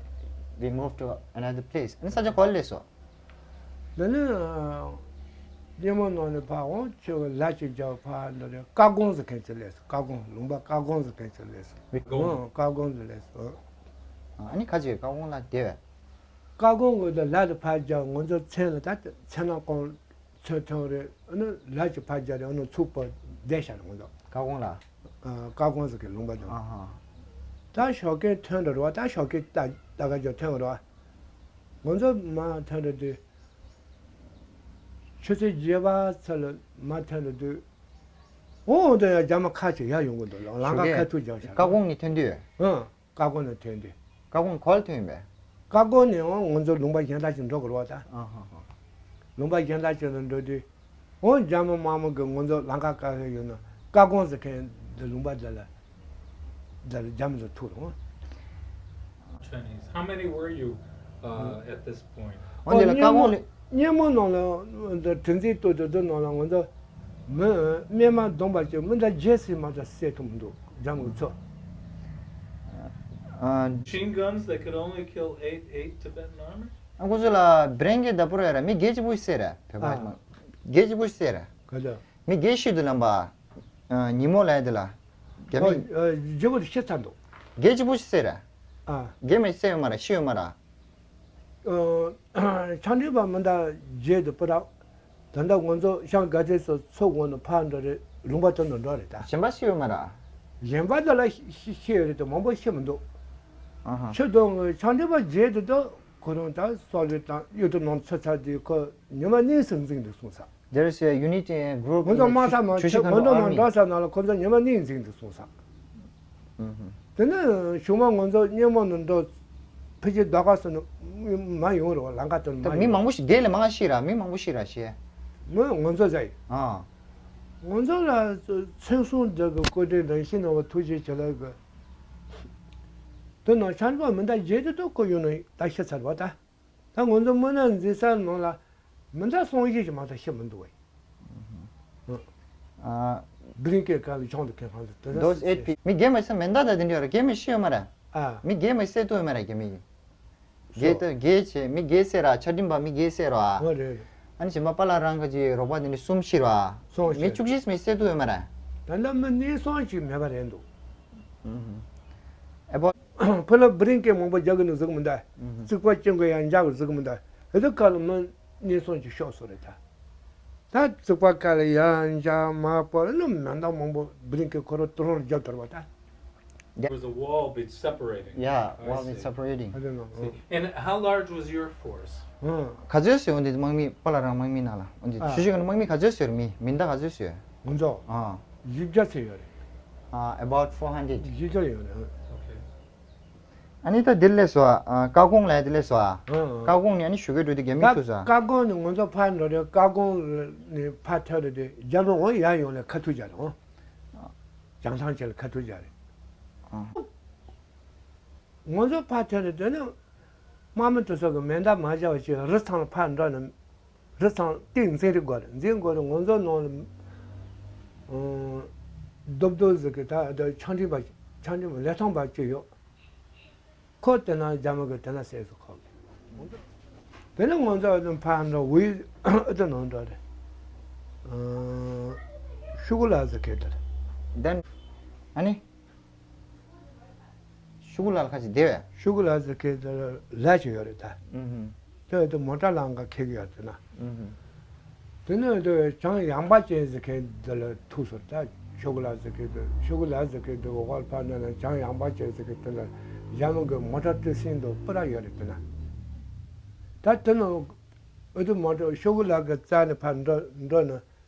We moved to another place. ཨ་ནི་ས་ཆ་གོ་ལེ་སོ། ད་ནི་སྙེ་མོ་ནང་ནས་ཕར་འོང་ཆེ་བ་ལ་ཅིག་རྒྱབ་ཕར་འདི་རེད། ཀ་གོང་ཟེར་མཁན་ཅིག་སླེབས་སོང་། ཀ་གོང་ལུང་པ་ཀ་གོང་ཟེར་མཁན་ཅིག་སླེབས་སོང་། ཀ་གོང་། ཨང་། ཀ་གོང་ཟེར་སླེབས་སོང་། ཨ་ནི་ཁ་ཅིག་ཀ་གོང་ལ་བསྡད་པས། ཀ་གོང་གི་འདི་ལ་དེ་ཕར་རྒྱབ་ང་ཚོ་མཚན་ལ་ད་མཚན་ནག་གོང་ཚོད་ཐོན་རེད། ཨ་ནི་ལ་ཅིག་ཕར་རྒྱབ་རེད། ཨ་ནི་ཚུགས་པ་བསྡད་ཤག་རེད་ང་ཚོ། ཀ་གོང་ལ། ཨ། ཀ་གོང་ཟེར་མཁན་ལུང་པ་དང་། ཨ་ཧ། ད་ཞོགས་ཀས་ཐོན་འགྲོ་རེད་བ། ད་ཞོགས་ཀས་ད་ད་ག་ཅོག་ཐོན་འགྲོ་རེད་བ། ང་ཚོ་མར་ཐོན་འགྲོ་དུས། ཆུ་ཚོད་བརྒྱད་པ་ཚོ་ལ་མར་ཐོན་འགྲོ་དུས། འོ་འོ་ད་ཡང་རྒྱ་མི་ཁ་ཅིག་ཡར་ཡོང་གི་འདུག་ལམ་ཁ་ཁ་ཐུག་རྒྱག་ཤག་རེད། ཀ་གོང་ནས་ཐོན་དུས། ཨང་། ཀ་གོང་ནས་ཐོན་དུས། ཀ་གོང་གོ་ལ་ཐོན་ཡིན་པས། ཀ་གོང་ནས་འོང་ང་ཚོ་ལུང་པ་གཞན་དག་ཅིག་འགྲོ་དགོས་རེད་བ་ད། ཨ་ཧ་ཧ། ལུང་པ་གཞན་དག་ཅིག་ལ་འགྲོ་དུས། འོང་རྒྱ་མི་དམག་མི་གིས་ང་ཚོ་ལམ་ཁ་བཀག་གི་ཡོད་ན་ཀ་གོང་ཟེར་མཁན་འདི་ལུང་པ་འདི་ལ། འདི་ལ་རྒྱ་མི་ཚོ་ཐུག་རེད་འོང་། Chinese. How many were you uh, at this point? འོན་ཏེ་ལ་ཀ་གོང་ལ། སྙེ་མོ་ནང་ལ་འདི་དྲི་འཛིན་ཏོ་དེ་ཚོ་ནང་ལ་ང་ཚོ་མི་སྨན་མ་འདོན་པ་ཅིག་མི་འདྲ་བརྒྱད་ཙམ་མ་གཏོགས་བསད་ཐུབ་མི་འདུག་རྒྱ་མི་ཚོ། ཨ། Machine guns that could only kill eight, eight Tibetan army? ཨ་ཁོ་ཚོ་ལ་བེ་རེན་གྱི་བརྡ་པོ་རེད་ར། མི་བརྒྱད་ཅིག་པོ་ཞིག་བསད་ར། བོད་པ་ཨ། མ་བརྒྱད་ཅིག་པོ་ཞིག་བསད་ར། ག་ཚོད། མི་བརྒྱད་ཤི་འདུག་ལབ་པ། ཨ། ཉིན་མོ་ལ་ཡ་དེ་ལ། རྒྱ་མི། ཨོ། ཨ། བརྒྱད་པོ་དེ་ཤི་ཚར་འདུག་བརྒྱད་ཅིག་པོ་ཞིག་བསད་ར། ཨ། བརྒྱད་མི་བསད་ཡོད་མ་ར། ཤི་ཡོད་མ་ར། ཨ། ཕྱག་མཁྲིས་པ་མི་འདྲ་བརྒྱད་དེ་པོ་ར། ད་ལྟ་ང་ཚོ་ཤང་ག་ཚེ་སོ་ཚོ་ངོ་ནས་ཕར་འགྲོ་རེད། ལུང་པ་དེ་ནས་འགྲོ་རེད་ད། གཞན་པ་ཤི་ཡོད་མ་ར། གཞན་པ་དེ་ལ་ཤི་ཤི་ཤི་ཡོད་རེད་དེ་མང་པོ་ཤི་མི་འདུག་ཨ་ཧ། ཁྱོད་དང་ཕྱག་མཁྲིས་པ་བརྒྱད་དེ་ད་ཁོ་རང་ད་སོག་ལེ་དང་གཡུ་ཐོག་ནང་ཚུད་ཚར་དུས་ཁོ་ཉི་མ་གཉིས་ཙམ་འཛིང་འདུག་གསུངས་ས། There is a unit uh, group ང་ཚོ་དམག་འཐབ་མ་ཆུ་བཞི་ཁ་ང་ཚོ་ནང་army འགྲོ་ས་ནང་ལ་ཁོ་ཚོ་ཉི་མ་གཉིས་འཛིང་འདུག་གསུངས་ས། དེ་ནས་གཞུག་མ་ང་ཚོ་སྙེ་མོ་ནས་འགྲོ། ཕལ་ཆེར་ཟླ་ག་ཙམ་ནས་མར་ཡོང་རེད་བ། ལམ་ཁ་དེ་ནས་མར་མི་ཡོང་མང་པོ་ཞིག་དེ་ལས་མང་ཤི་ར། མི་མང་པོ་ཤི་ར་ཤི། མི་ང་ཚོ་ཟ་ཡི། ཨ། ང་ཚོ་ལ་མཚན་སྲུང་འདི་གི་བཀའ་དྲིན་རང་བཞིན་ནང་བ་ཐུགས་རྗེ་ཆེ་ལ་གི། དེ་ནང་ཆ་འགྲོ་མི་འདྲ་བརྒྱད་དེ་ཏོ་ཁོ་ཡོང་ནས་ད་ཤི་ཚར་བ་ད། ད་ང་ཚོ་སྨོན་ལམ་འཛིན་ས་ནང་ལ་མི་འདྲ་སོང་ཤེས་ཤིག་མ་གཏོགས་ཤི་མི་འདུག་བས། ཨ། བི་ལིང་ཀེ་ག་ལ་ཆུང་དུ་ཁེ་ཁང་དུ་དེ་Those eight people. མི་རྒན་མི་ས་མེ་མདའ་དང་དེ་འདྲ་ཡོད་ར། རྒན་མི་ཤི་ཡོད་མ་ར། ཨ། མི་རྒན་མི་བསད་ཐུབ་ཡོད་མ་ར་རྒན་མི། རྒན་ཤོ། ད་རྒན་བྱས་མི་རྒན་བསད་ར། ཆ་འགྲིམ་པ་མི་རྒན་བསད་ར། ཨ་རེད་རེད། ཨ་ནི་གཞན་པ་པཱ་ལགས་རང་གི་ཅིག་རོགས་པ་དེ་འདྲ་གསུམ་ཤི་ར། གསུམ་ཤི། མི་བཅུ་གཅིག་མི་བསད་ཐུབ་ཡོད་མ་རེད། ད་ལྟ་མི་གནས་ཚང་ཅིག་མེད་པ་རེད་འདུག། ཨེ་བོ། ཕ་ལ་བི་རིང་ཀེ་མང་པོ་རྒྱག་གི་འདུག་ཟེར་གི་མི་འདུག། རྩིག་པ་ཅན་གི་ཡང་འཇག་གི་ཟེར་གི་མི་འདུག། ཨེ་དུ་ཁ་ལ་མི་གནས་ཚང་ཅིག་ཤོར་སོང་རེད་ད། ད་རྩིག་པ་ཁ་ལ་ཡང་འཇག་མ་པོ་ལ་མི་འདང་མང་པོ་བི་རིང་ཀེ་ཁོ་རང་ཏུ་རང་རྒྱབ་དར་བ་ད། There was a wall be separating. Yeah, I wall be see. Separating. I don't know. See. And how large was your force? ཧུམ། ག་ཚོད་ཡོད་འདི་དམག་མི་པཱ་ལགས་རང་དམག་མི་ནང་ལ་འོན་ཏེ་ཨ། ཆུ་ཤུ་གི་དམག་མི་ག་ཚོད་ཡོད་མི་མི་འདང་ག་ཚོད་ཡོད། ང་ཚོ་ཨ། བཞི་བརྒྱ་ཙམ་ཡོད་རེད། ཨ། About four hundred. བཞི་བརྒྱ་ཡོད་རེད། Okay. ཨ་ནི་ད་འདིར་སླེབས་སོ་ཨ། ཀ་ཀོང་ལ་འདིར་སླེབས་སོ་ཨ། ཨ་ཨ། ཀ་ཀོང་ནས་ཨ་ནི་ཞུ་གི་འགྲོ་དུས་རྒྱ་མི་ད་ཐུག་སོ་ཨ། ཀ་ཀོང་ནས་ང་ཚོ་ཕར་འགྲོ་དུས་ཀ་ཀོང་ནས་ཕར་ཐོན་རེད་དེ་རྒྱ་མི་འོང་ཡ་ཡོང་ལས་ཁ་ཐུག་རྒྱག་རེད་འོང་། བྱང་ཐང་ཅན་ལ་ཁ་ཐུག་རྒྱག་རེད། ཨ། ང་ཚོ་ཕར་ཐོན་རེད་དེ་ནི་དམག་མི་དེ་ཚོ་གི་མེ་མདའ་མ་བཞག་པ་ཅིག་རི་ཚང་ལ་ཕར་འགྲོ་ནས་རི་ཚང་སྟེང་འཛིང་རེ་དགོས་རེད། འཛིང་དགོས་རེད། ང་ཚོ་ནང་ལ་ཨ། རྡོབ་རྡོབ་ཟེར་གི་ད་ད་ཆང་འདྲེན་པ་ཆང་འདྲེན་པ་ལི་ཐང་པ་ཅིག་ཡོད། ཁོ་དེ་ན་རྒྱ་མི་གི་དེ་ན་བསད་སོང་ཁོ་གི། དེ་ནས་ང་ཚོ་ཨ་ནི་ཕར་འགྲོ་དབུས་ཨ་དེ་ནང་འགྲོ་རེད། ཨ། ཤུ་གུ་ལ་ཟེར་མཁན་དེ་རེད། དེ་ནས་ཨ་ནི་ཤུ་གུ་ལ་ལ་ཁ་ཅིག་བསྡད་པས། ཤུ་གུ་ལ་ཟེར་མཁན་དེ་ལ་ལ་ཅིག་ཡོད་རེད་ད། ཨུ་ཧུམ། དེ་དེ་མོ་ཊ་ལམ་ཁ་འཁེལ་གི་ཡོད་དེ་ན། ཨུ་ཧུམ། དེ་ནས་དེ་བྱང་ཡངས་པ་ཅན་ཟེར་མཁན་དེ་ལ་ཐུག་སོང་ད། ཤོག་ལ་ཟེར་མཁན་དེ་ཤོག་ལ་ཟེར་མཁན་དེ་འོག་ལ་ཕར་ནས་ལ་བྱང་ཡངས་པ་ཅན་ཟེར་མཁན་དེ་ལ་རྒྱ་མི་གི་མོ་ཊ་ཏི་སིན་དུ་སྤུ་ར་ཡོད་རེད་དེ་ན། ད་དེ་ནས་ཨུ་ཐུ་མོ་ཊ་ཤོག་ལ་གི་རྩ་ནས་ཕར་འགྲོ་འགྲོ་ན་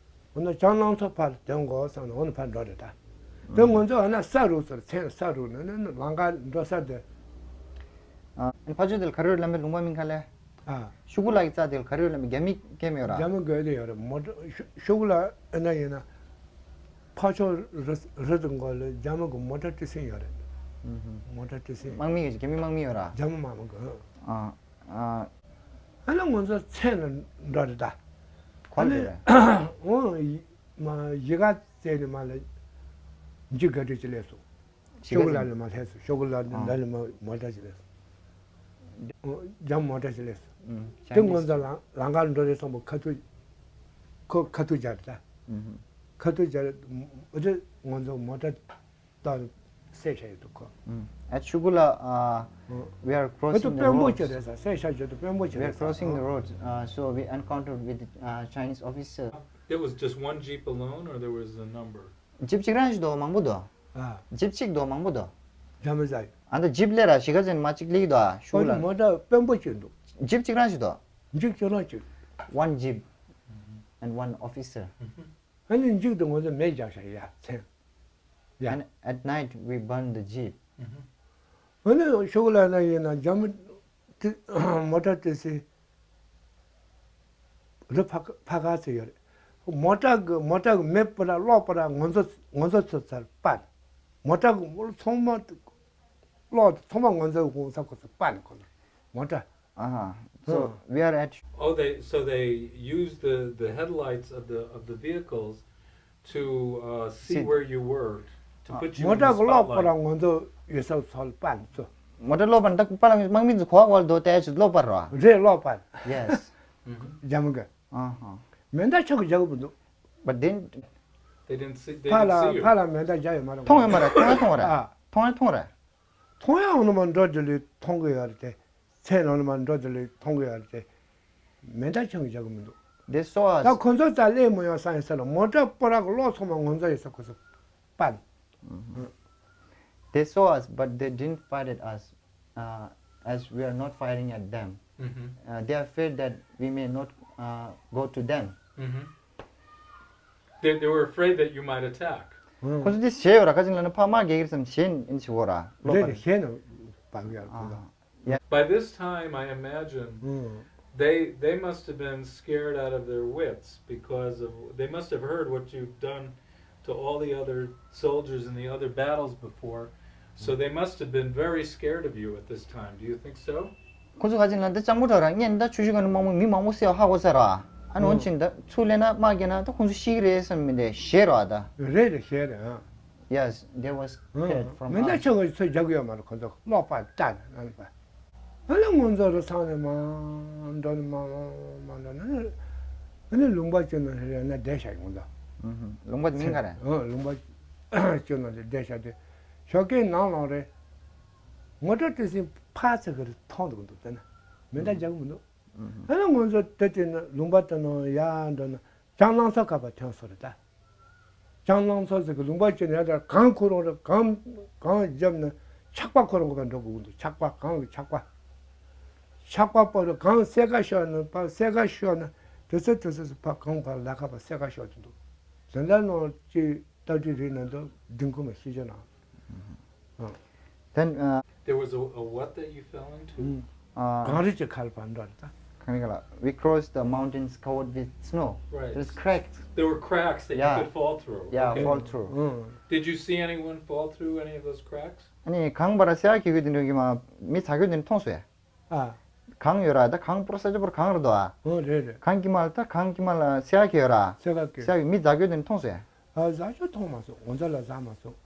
འོ་ན་བྱང་ལང་ཚོ་ཕར་དོན་གོ་བསམ་ནས་འོ་ན་ཕར་འགྲོ་རེད་ད། དེ་ང་ཚོ་འོ་ན་ས་རུག་ཟེར་མཚན་ས་རུག་ནས་ནས་ལམ་ཁ་འགྲོ་ས་དེ། ཨ། ཕ་ཆོས་དེ་ལ་ག་རེ་ལམ་པའི་ལུང་པ་མིན་ཁ་ལས། ཨ། ཤུ་གུ་ལ་གི་རྩ་དེ་ལ་ག་རེ་ལ་མི་རྒྱ་མི་སྐད་མི་ཡོད་ར། རྒྱ་མི་དགོས་དེ་ཡོད་རེད། མོ་ཊ་ཤུ་ཤུ་གུ་ལ་ཨེ་ན་ཡིན་ན་ཕ་ཆོས་རི་རི་དང་གོ་ལ་རྒྱ་མི་གི་མོ་ཊ་ཏི་སིན་ཡོད་རེད། ཨུ་ཧུམ། མོ་ཊ་ཏི་སིན། དམག་མི་ཡོད་རྒྱ་མི་དམག་མི་ཡོད་ར། རྒྱ་མི་དམག་མི་གི། ཨ། ཨ། ཨ་ན་ང་ཚོ་མཚན་ལ་འགྲོ་རེད་ད། གོ་ཨ་ནི་རེད། འོ་ཡི་མ་ཡི་ག་རྩེ་ནས་མ་ལ་འཇིག་ག་དུས་ཅི་སླེབས་སོང་། ཤོག་ལ་ལ་མ་སླེབས་སོང་། ཤོག་ལ་ལ་ལ་མ་མོ་ཊ་ཅི་སླེབས་སོང་། འཇམ་མོ་ཊ་ཅི་སླེབས་སོང་། དེ་ངོ་ཚ་ལང་ལང་ཀ་འགྲོ་རེ་སོང་པ་ཁ་ཐུག་ཁོ་ཁ་ཐུག་སྦྱར་ད། ཁ་ཐུག་སྦྱར་འོ་དེ་ངོ་ཚ་མོ་ཊ་ད་སེ་ཤ་ཡོད་དུ་ཁོ། At Shugula, uh, we are crossing the road. དཔོན་པོ་ཅི་རེད་ས་སེ་ཤ་ཡོད་དུ་དཔོན་པོ་ཅི་རེད་ས། We are crossing the road, uh, so we encountered with uh, Chinese officer. There was just one jeep alone, or there was a number? ཇིབ་གཅིག་རང་ཞིག་འདུག་མང་པོ་འདུག་ཨ། ཇིབ་གཅིག་འདུག་མང་པོ་འདུག་འཇམ་མི་ཟ་ཡི། ཨ་ད་ཇིབ་ལས་ར་ཞི་ག་ཅན་མ་གཅིག་ལིག་འདུག་ཨ། ཤུ་ལ་མོ་ཊ་དཔོན་པོ་གཅིག་འདུག་ཇིབ་གཅིག་རང་ཞིག་འདུག་ཇིབ་གཅིག་རང་གཅིག One jeep and one officer. ཨ་ནི་མཇུག་ཏུ་ང་ཚོ་མེ་རྒྱག་ཤག་ཡ་མཚན། ཡ། And at night we burn the jeep. ཨ་ནི་ཤུ་གུ་ལ་ན་ཡིན་ན་འཇམ་མི་མོ་ཊ་ཏི་སི། རི་ཕ་ཕ་ཁ་ཚོད་ཡོད་རེད། མོ་ཊ་གི་མོ་ཊ་གི་མེ་སྤུ་ར་གློག་སྤུ་ར་ང་ཚོ་ང་ཚོ་ཚོ་ཚར་པ། མོ་ཊ་གི་མོ་ཚང་མ་གློག་ཚང་མ་ང་ཚོ་གོང་ས་ཁོ་ཚོ་པ་ནི་ཁོ་ན་མོ་ཊ། Uh-huh. So we are at Oh, they so they use the the headlights of the of the vehicles to uh, see where you were to put you in the spotlight. མོ་ཊ་གི་གློག་པོ་ར་ང་ཚོ་ཡོད་ས་ཚོ་ལ་པ་ནི་ཚོ། མོ་ཊ་གློག་པ་ནི་ད་པ་ལ་དམག་མི་ཚོ་གོ་བ་གོ་ལ་དོ་ཏའི་ཚོ་གློག་པ་ར། རེད་གློག་པ། Yes. རྒྱ་མི་གི། Uh-huh. མེ་མདའ་ཆག་གི་རྒྱག་གི་མི་འདུག But then They didn't see. They ཕ་ལ་didn't see you. ཕ་ལ་མེ་མདའ་རྒྱག་ཡོད་མ་རེད། མཐོང་ཡོད་མ་རེད། མཐོང་ཡ་མཐོང་རེད། ཨ། མཐོང་ཡ་མཐོང་རེད། མཐོང་ཡ་འོ་ན་མ་འགྲོ་དེ་ལས་མཐོང་གི་ཡོད་རེད་དེ། མཚན་ལོ་ནི་མ་འགྲོ་དེ་ལས་མཐོང་གི་ཡོད་རེད་དེ། མེ་མདའ་ཆང་གི་བཞག་གི་མི་འདུག They saw ད་us. ཁོ་ཚོ་རྩ་ལས་མི་ཡོང་ས་ཡིན་ས་ལ་མོ་ཊ་སྤོ་ར་གི་གློག་ཚང་མ་ངོ་ཚ་ཡོད་ས་ཁོ་ཚོ་པ་ནི། They saw us, but they didn't fire at us, uh, as we are not firing at them. Uh, they are afraid that we may not uh, go to them. They, they were afraid that you might attack. ཁོ་ཚོ་འདི་ཞེད་ཡོད་ར་ཁ་ཅིག་ལ་ནི་ཕ་མ་སྒེར་གྱི་སམ་ཞེད་ཨིན་ཆི་བོ་ར་ལོ་རེད་པ་རེད། ཞེད་ནི་བང་གི་ཡར་ཁོ་ཚོ། Yeah. By this time, I imagine they they must have been scared out of their wits because of they must have heard what you've done to all the other soldiers in the other battles before. So they must have been very scared of you at this time. Do you think so? ཁོ་ཚོ་ཁ་ཅིག་ལ་འདི་སྤྱང་པོ་དྲག་ར་ངས་འདི་ཆུ་ཆུ་ག་ནི་མང་པོ་མི་མང་པོ་བསད་ཧ་གོ་ས་ར། ཨ་ནི་འོན་ཅིག་འདི་ཚུར་ལེན་ན་དམག་རྒྱག་ན་ད་ཁོ་ཚོ་ཤི་གི་རེད་བསམ་མི་འདི་ཞེད་ར་ད། རེད་རེད་ཞེད་རེད་ཨ། Yes, they were scared from us. མི་འདི་ཆུ་ག་ཚོད་རྒྱག་གི་ཡོད་མ་རེད་ཁོ་ཚོ་གློག་པ་བཏང་ཨ་ནི་པ། ཨ་ལ་ང་ཚོ་རི་ཚང་ནས་མར་འགྲོ་ནས་མར་མར་མར་འགྲོ་ནས་ནི། ཨ་ནི་ལུང་པ་ཅིག་ནང་ཡང་ན་བསྡད་བཞག་ཡོང་ད། ཨུ་ཧུམ། ལུང་པ་དེ་མིང་ག་རེ། ཨ། ལུང་པ་ཅིག་ནང་དེ་བསྡད་བཞག་དེ་ཞོགས་ཀའི་ནང་ལོགས་རེད། ངོ་སྤྲོད་དེ་སྲིད་ཕར་ཚུར་གི་མཐོང་འདུག་འདུག་དེ་ན་མེ་མདའ་རྒྱག་གི་མི་འདུག་ཨུ་ཧུམ། ཨ་ནི་ང་ཚོ་དེ་དེ་ནི་ལུང་པ་དེ་ནང་ཡར་འགྲོ་ན་བྱང་གླང་མཚོ་ཁ་པར་ཐོན་སོང་རེད་ད། བྱང་གླང་མཚོ་ཟེར་གི་ལུང་པ་ཅིག་ནས་ཡར་གངས་ཁོ་རང་རེད། གངས་གངས་བརྒྱབ་ནས་ཆག་པ་ཁོ་རང་གི་བར་འགྲོ་དགོས་འདུག་ཆག་པ། གངས་ཀྱི་ཆག་པ། ཆག་པ་པོ་རེད། གངས་སེར་ཀ་ཤོར་ནས་ཕར་སེར་ཀ་ཤོར་ནས་དེ་ཚོ་དེ་ཚོ་ཕར་གངས་ཕར་ལ་ཁ་ཕར་སེར་ཀ་ཤོར་གྱི་འདུག་དེ་འདྲ་ནང་ཅིག་སྟབས་བདེ་རེད་ན་འདུག་ལྡིང་ཁུ་མ་ཤི་ཅེ་ན། ཨ། Then, uh, There was a, a what that you fell into? ཨུ། uh, གངས་རི་གི་ཁ་ལ་བར་འགྲོ་རེད་ད། གངས་རི་ཁ་ལ། We crossed the mountains covered with snow. Right. There's cracks. There were cracks that Yeah. you could fall through. Yeah, okay. fall through. ཨུ། Did you see anyone fall through any of those cracks? ཨ་ནི་གངས་བར་སེར་ཀ་གི་དེ་འདྲ་གི་མ་མི་ཚ་གི་དེ་མཐོང་སོང་ཡ། ཨ། གངས་ཡོད་ར་ད། གངས་པོར་ས་ཆ་པོར་གངས་རེད་དོ་ཨ། ཨོ་རེད་རེད། གངས་ཀྱི་མ་ལ་ད་གངས་ཀྱི་མ་ལ་སེར་ཀ་ཡོད་ར། སེར་ཀ་གི། སེར་ཀ་མི་ཛ་གི་དེ་མཐོང་སོང་ཡ། ཨ་ཛ་ཆོ་མཐོང་མ་སོང་། ང་ཚོ་ལ་ཛ་མ་སོང་།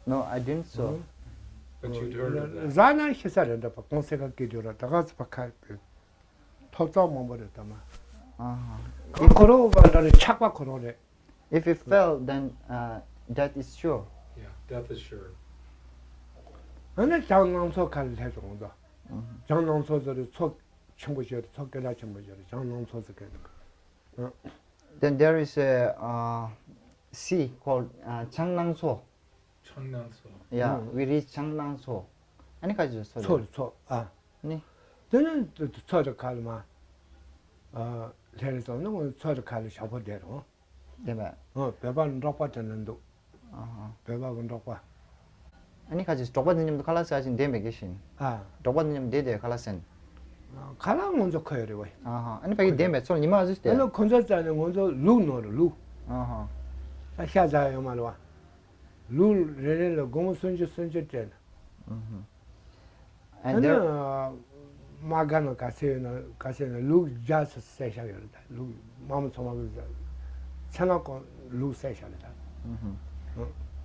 No, I didn't saw. ཨོ། But you heard of that. ཛ་ན་ཤི་ས་རེད་འདྲ་པ། གངས་སེར་ཀ་གི་དུས་ར་ད་ག་ཚོད་པ་ཁ་ཐོབ་ཚང་མང་པོ་རེད་ད་མ། ཨ་ཧ། གངས་ཁོ་རང་བ་འདྲ་རེད། ཆག་པ་ཁོ་རང་རེད། If you fell, then, uh, death is sure. Yeah, death is sure. ཨ་ནི་བྱང་གླང་མཚོ་ཁ་ལ་སླེབས་སོང་ད། ཨུ་ཧུ། བྱང་གླང་མཚོ་ཟེར་རེད། མཚོ་ཆེན་པོ་ཞིག་རེད། མཚོ་སྐད་གྲགས་ཆེན་པོ་ཞིག་རེད། བྱང་གླང་མཚོ་ཟེར་མཁན་འདུག་ཨ། Then there is a, uh, sea called, uh, Changnangsho. Changnangsho. Yeah, ཨུ། we reach Changnangsho. ཨ་ནི་ཁ་ཅིག་མཚོ་རེད། མཚོ་རེད། མཚོ། ཨ། ནི། དེ་ནི་མཚོ་དེ་ཁ་ལ་མ། ཨ། ལྷས་རེ་སོང་ན་ང་མཚོ་དེ་ཁ་ལ་ཞག་པོ་བསྡད་རུང་། བསྡད་པས། ཨ། བོད་པ་འབྲོག་པ་དེ་ནི་འདུག་ཨ་ཧ། བོད་པ་གི་འབྲོག་པ། ཨ་ནི་ཁ་ཅིག་འབྲོག་པ་འདི་མཉམ་དུ་ཁ་ལག་ཟ་ཞིང་བསྡད་མེད་ཀྱི་ཞིང་། ཨ། འབྲོག་པ་འདི་མཉམ་བསྡད་དེ་ཁ་ལག་ཟན། ཁ་ལག་ང་ཚོ་ཁོ་ཡོད་རེད་བས། ཨ་ཧ། ཨ་ནི་ཕ་གི་བསྡད་མེད་ཚོར་ཉི་མ་ཟིག་ཨ་བསྡད། ནི་ཁོ་ཚོ་རྩ་ནས་ང་ཚོ་ལུག་ནོར་རེད་ལུག་ཨ་ཧ། ད་ཤ་ཟ་ཡོད་མ་རེད་བ། ལུག་རེ་རེ་ལ་སྒོར་མོ་སུམ་ཅུ་སུམ་ཅུ་སྤྲད་ནས། ཨུ་ཧུ། ཨ་And ནི་there དམག་སྒར་ནང་ག་ཚད་ཡོད་ན་ག་ཚད་ཡོད་ན་ལུག་བརྒྱ་ཙམ་བསད་བཞག་ཡོད་རེད་ད། ལུག་དམག་མི་ཚང་མ་གི་ཚེ་ལ་ཀོ་ལུག་བསད་བཞག་རེད་ད། ཨུ་ཧུ།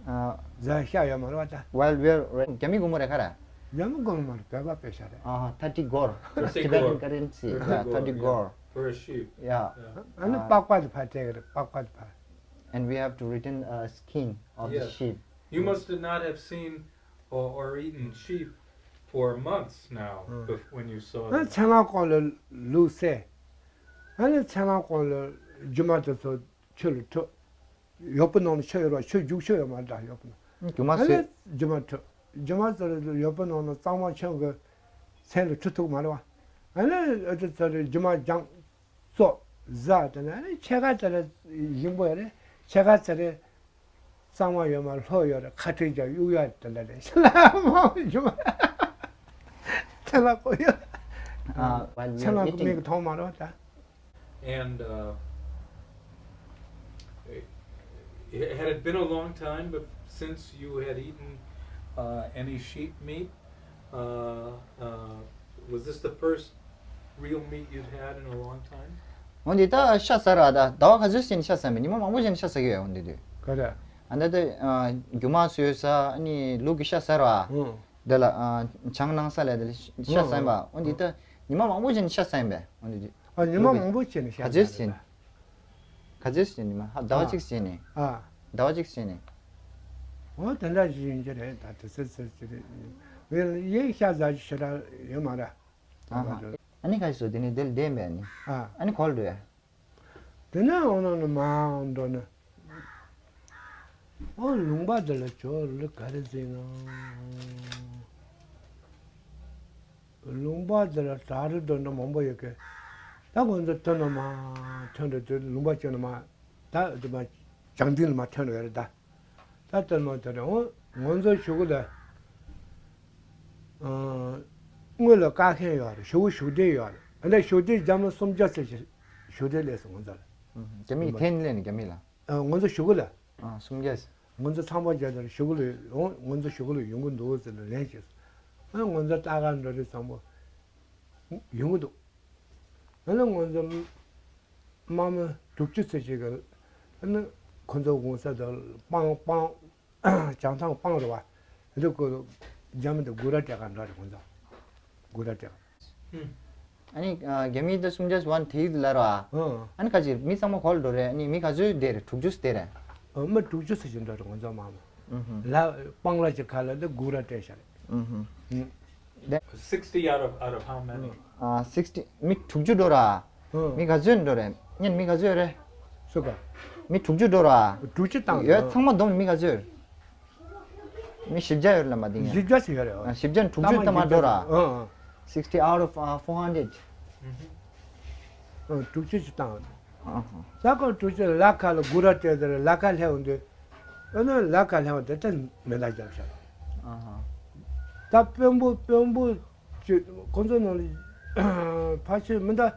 ཨ། ཟ་ཤ་ཡོད་མ་རེད་བ་ད། While we're རྒྱ་མི་སྒོར་མོ་རེད་ཁ་ར། རྒྱ་མི་སྒོར་མོ་མ་རེད། བོད་པ་པེ་ཤ་རེད། ཨ་ཧ། thirty gore. Tibetan currency. Yeah, thirty gore. For a sheep. Yeah. ཨ་ནི་པགས་པ་དེ་ཕར་སྤྲད་གི་རེད། པགས་པ་དེ་ཕར། And we have to return a skin of the sheep. You must not have seen or, or eaten sheep for months now bef- when you saw them. ཨ་ཚེ་ལང་ཀོང་ལ་ལུག་བསད། ཨ་ནི་ཚེ་ལང་ཀོང་ལ་རྒྱུ་མ་དེ་ཚོ་ཆུ་ལ་འཁྲུད། ཡོག་པོ་ནང་ལ་ཆུ་ཡོད་ར། ཆུ་རྒྱུག་ཆུ་ཡོད་མ་རེད་ད་ཡོག་པོ་ནང་། རྒྱུ་མ་ཨ་ནི་ཟོས། རྒྱུ་མ་འཁྲུད། རྒྱུ་མ་ཚོ་ལ་ཡོག་པོ་ནང་ལ་གཙང་མ་ཁྱོད་ཀྱི་མཚན་ལ་འཁྲུད་ཐུབ་མ་རེད་བ། ཨ་ནི་ཨ་ཙི་ཚོ་རེ་རྒྱུ་མ་སྦྱངས། བཙོ། བཟའ། དེ་ནས་ཨ་ནི་ཕྱེད་ཀ་དེ་ལ་ཞིམ་པོ་ཡོད་རེད། ཕྱེད་ཀ་དེ་རེད། གཙང་མ་ཡོད་མ་ལྷོ་ཡོད་རེད། ཁ་ཐུག་རྒྱག་གཡུག་ཡ་དེ་འདྲ་རེད། ལ་མང་ཞུ་མ། ཚེ་ལ་གོ་ཡོད། Uh, while we ཚེ་ལ་གོ་eating མིག་མཐོང་མ་རོགས་ད། And, uh, had it been a long time but since you had eaten, uh, any sheep meat, uh, uh, was this the first real meat you'd had in a long time? འོན་ཏེ་ད་ཤ་ཟ་ར་ད་ཟླ་བ་ག་ཚོད་ཅིག་ནས་ཤ་ཟ་མེད། ཉི་མ་མང་པོ་ཅིག་ནས་ཤ་ཟ་གི་ཡོད། འོན་ཏེ་དུས་ག་རེ། ཨ་ད་ད་རྒྱུ་མ་ཟོས་ས་ཨ་ནི་ལུག་གི་ཤ་ཟ་ར། ཨང་། དེ་ལ་ཨ་ཆང་ནང་ས་ལས་དེ་ལ་ཤ་ཟ་ཡིན་པ། འོན་ཏེ་ད་ཉི་མ་མང་པོ་ཅིག་ནས་ཤ་ཟ་ཡིན་པས། འོན་ཏེ་ཨ་ཉི་མ་མང་པོ་ཅིག་ནས་ཤ་ག་ཚོད་ཟ་ཡིན། ག་ཚོད་ཟ་ཡིན་ཉི་མ་ཧ་ཟླ་བ་གཅིག་ཟ་ཡིན་ནི། ཨ། ཟླ་བ་གཅིག་ཟ་ཡིན་ནི། འོ་དེ་འདྲ་ཞིག་ཡིན་གྱི་རེད། ད་དེ་ཚོད་ཚོད་ཀྱི་རེད། ཡིན་ཤ་ཟ་རྒྱུ་ཞེ་དྲག་ཡོད་མ་རེད། ཨ་ཧ། ཨ་ནི་ག་ཞིག་སོ་དེ་ནས་དེ་ལ་བསྡད་མེད་ནི། ཨ། ཨ་ནི་གོ་ལ་འགྲོ་ཡ། དེ་ནས་འོ་ན་ནི་མར་འགྲོ་ནས། ཨོ་ལུང་པ་འདི་ལ་ཇོ་ལི་ག་རེ་ཟེར་ན། ལུང་པ་འདི་ལ་བྲག་རི་འདྲ་འདྲ་མང་པོ་ཡོད་ཀི། ད་ཁོང་ཚོ་ཐོན་ནས་མར་ཐོན་འགྲོ་དུས་ལུང་པ་ཅིག་ནས་མར་ད་དེ་མར་བྱང་སྟེང་ལ་མར་ཐོན་འགྲོ་ཡ་རེད་ད། ད་ལྟད་མོ་དེ་རེད། འོ་ང་ཚོ་གཞུག་གུ་ལ་ཨ་དངུལ་ལ་བཀག་མཁན་ཡོད་རེད། གཞུག་གུ་བཞུགས་གྲལ་ཡོད་རེད། ཨ་ནི་བཞུགས་གྲལ་རྒྱ་མི་སུམ་བརྒྱ་ཙམ་ཞིག་བཞུགས་གྲལ་སླེབས་སོང་ང་ཚོ་ལ། རྒྱ་མི་གིས་འཐེན་སླེབས་ནས་རྒྱ་མི་ལ། ཨ་ང་ཚོ་གཞུག་གུ་ལ། ཨ་སུམ་བརྒྱ། ང་ཚོ་ཚང་པ་རྒྱ་དེར་གཞུག་གུ་ལ་འོང་། ང་ཚོ་གཞུག་གུ་ལ་ཡོང་གི་འདུག་ཟེར་ནས་ལན་བྱས་སོང་། ཨ་ང་ཚོ་ལྟ་ག་འགྲོ་རེས་ཚང་པོ་ཡོང་གི་འདུག་ཨ་ནི་ང་ཚོ་དམག་མི་དྲུག་ཅུ་ཙམ་ཞིག་གིས་ཨ་ནི་ཁོ་ཚོ་འོང་ས་དང་སྤང་སྤང་བྱང་ཐང་སྤང་རེད་བ། འདི་ཁོ་རྒྱ་མི་དང་སྒུག་ར་སྤྲད་ག་འགྲོ་རེད་ཁོ་ཚོ། སྒུག་ར་སྤྲད་ག་ཨུམ། ཨ་ནི་རྒྱ་མི་ད་སུམ་བརྒྱ་ཝན་དེ་ལ་ར། ཨ་ནི་ཁ་ཅིག་མི་ཚང་མ་ག་ལ་འགྲོ་རེད། ཨ་ནི་མི་ག་ཚོད་བསྡད་རེད། དྲུག་ཅུ་བསྡད་རེད། མི་དྲུག་ཅུ་ཙམ་ཞིག་འགྲོ་རེད་ང་ཚོ་མང་མོ། ལ་སྤང་ལ་ཅིག་ཁ་ལ་འདི་སྒུག་ར་སྤྲད་བཞག་རེད། Sixty out of, out of how many? ཨ་sixty མི་དྲུག་ཅུ་འགྲོ་ར། མི་ག་ཚོད་འགྲོ་རེད། ཉན་མི་ག་ཚོད་རེད། སུ་ག་མི་དྲུག་ཅུ་འགྲོ་ར། དྲུག་ཅུ་བཏང་ཡོད། ཚང་མ་བསྡོམས་མི་ག་ཚོད། མི་བཞི་བརྒྱ་ཡོད་ལ་མ་དེ་ཡང་། བཞི་བརྒྱ་ཞིག་ཡོད་རེད། ཨ། བཞི་བརྒྱ་ནས་དྲུག་ཅུ་ལྟ་མ་འགྲོ་ར། ཨ། Sixty out of, uh, four hundred. ཨ། དྲུག་ཅུ་ཞིག་བཏང་། ཨ་ཧ། ད་ཁོ་དྲུག་ཅུ་ལ་ཁ་ལ་སྒུག་ར་སྤྲད་དེ་ལ་ཁ་སླེབས་འོང་དུས། ཨ་ནི་ལ་ཁ་སླེབས་འོང་དེ་ད་མེ་མདའ་བརྒྱབ་ཤག་ཨ་ཧ། ད་དཔོན་པོ་དཔོན་པོ་ཅིག་ཁོ་ཚོ་ནང་ལ་ཕལ་ཆེར་མི་འདྲ་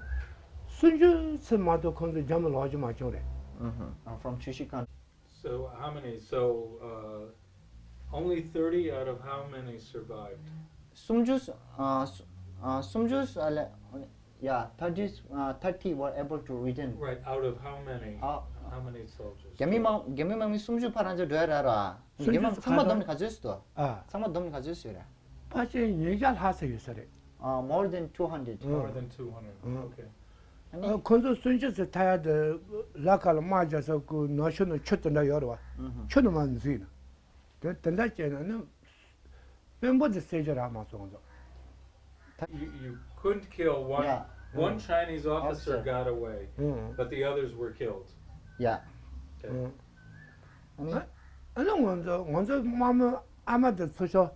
སུམ་ཅུ་ཙམ་མ་གཏོགས་ཁོ་ཚོ་རྒྱ་མི་ལོག་རྒྱུ་མ་བྱུང་རེད། ཨ་ཧ། From Chushikan. So how many? So, uh, only thirty out of how many survived? སུམ་ཅུ། ཨ། སུ། ཨ། སུམ་ཅུ། ཨ་ལ། Yeah, thirty, uh, thirty were able to return. Right, out of how many? ཨ། How many soldiers? རྒྱ་མི་དམག་རྒྱ་མི་དམག་མི་སུམ་ཅུ་ཕར་རང་ཚོ་འགྲོ་ཡ་ར་ར། རྒྱ་མི་དམག་ཚང་མ་བསྡོམས་ནས་ག་ཚོད་ཟེར་དོ། ཨ། ཚང་མ་བསྡོམས་ནས་ག་ཚོད་ཟེར་ར། ཕལ་ཆེར་ཉིས་བརྒྱ་ལྷག་ཙམ་ཡོད་ས་རེད། ཨ། More than two hundred. More than two hundred. Okay. ཨ་ནི། ཁོ་ཚོ་སུམ་ཅུ་ཙམ་ཐར་ཡ་དེ་ལ་ཁ་ལ་དམག་རྒྱག་ས་ཁོ་ནག་ཆུ་ནང་ཆུ་དེ་འདྲ་ཡོད་རེད་བ། ཆུ་ནང་མར་འཛུལ་ན། དེ་དེ་འདྲ་བྱས་ན་ནི་དཔོན་པོ་དེ་བསད་རྒྱུ་རག་མ་སོང་ཟེར། You, you couldn't kill one. Yeah. One Chinese officer got away, but the others were killed. Yeah. Okay. ཨ་ནི། ཨ་ནི་ང་ཚོ་ང་ཚོ་དམག་མི་ཨ་མ་དེ་ཚོ་ཤོག་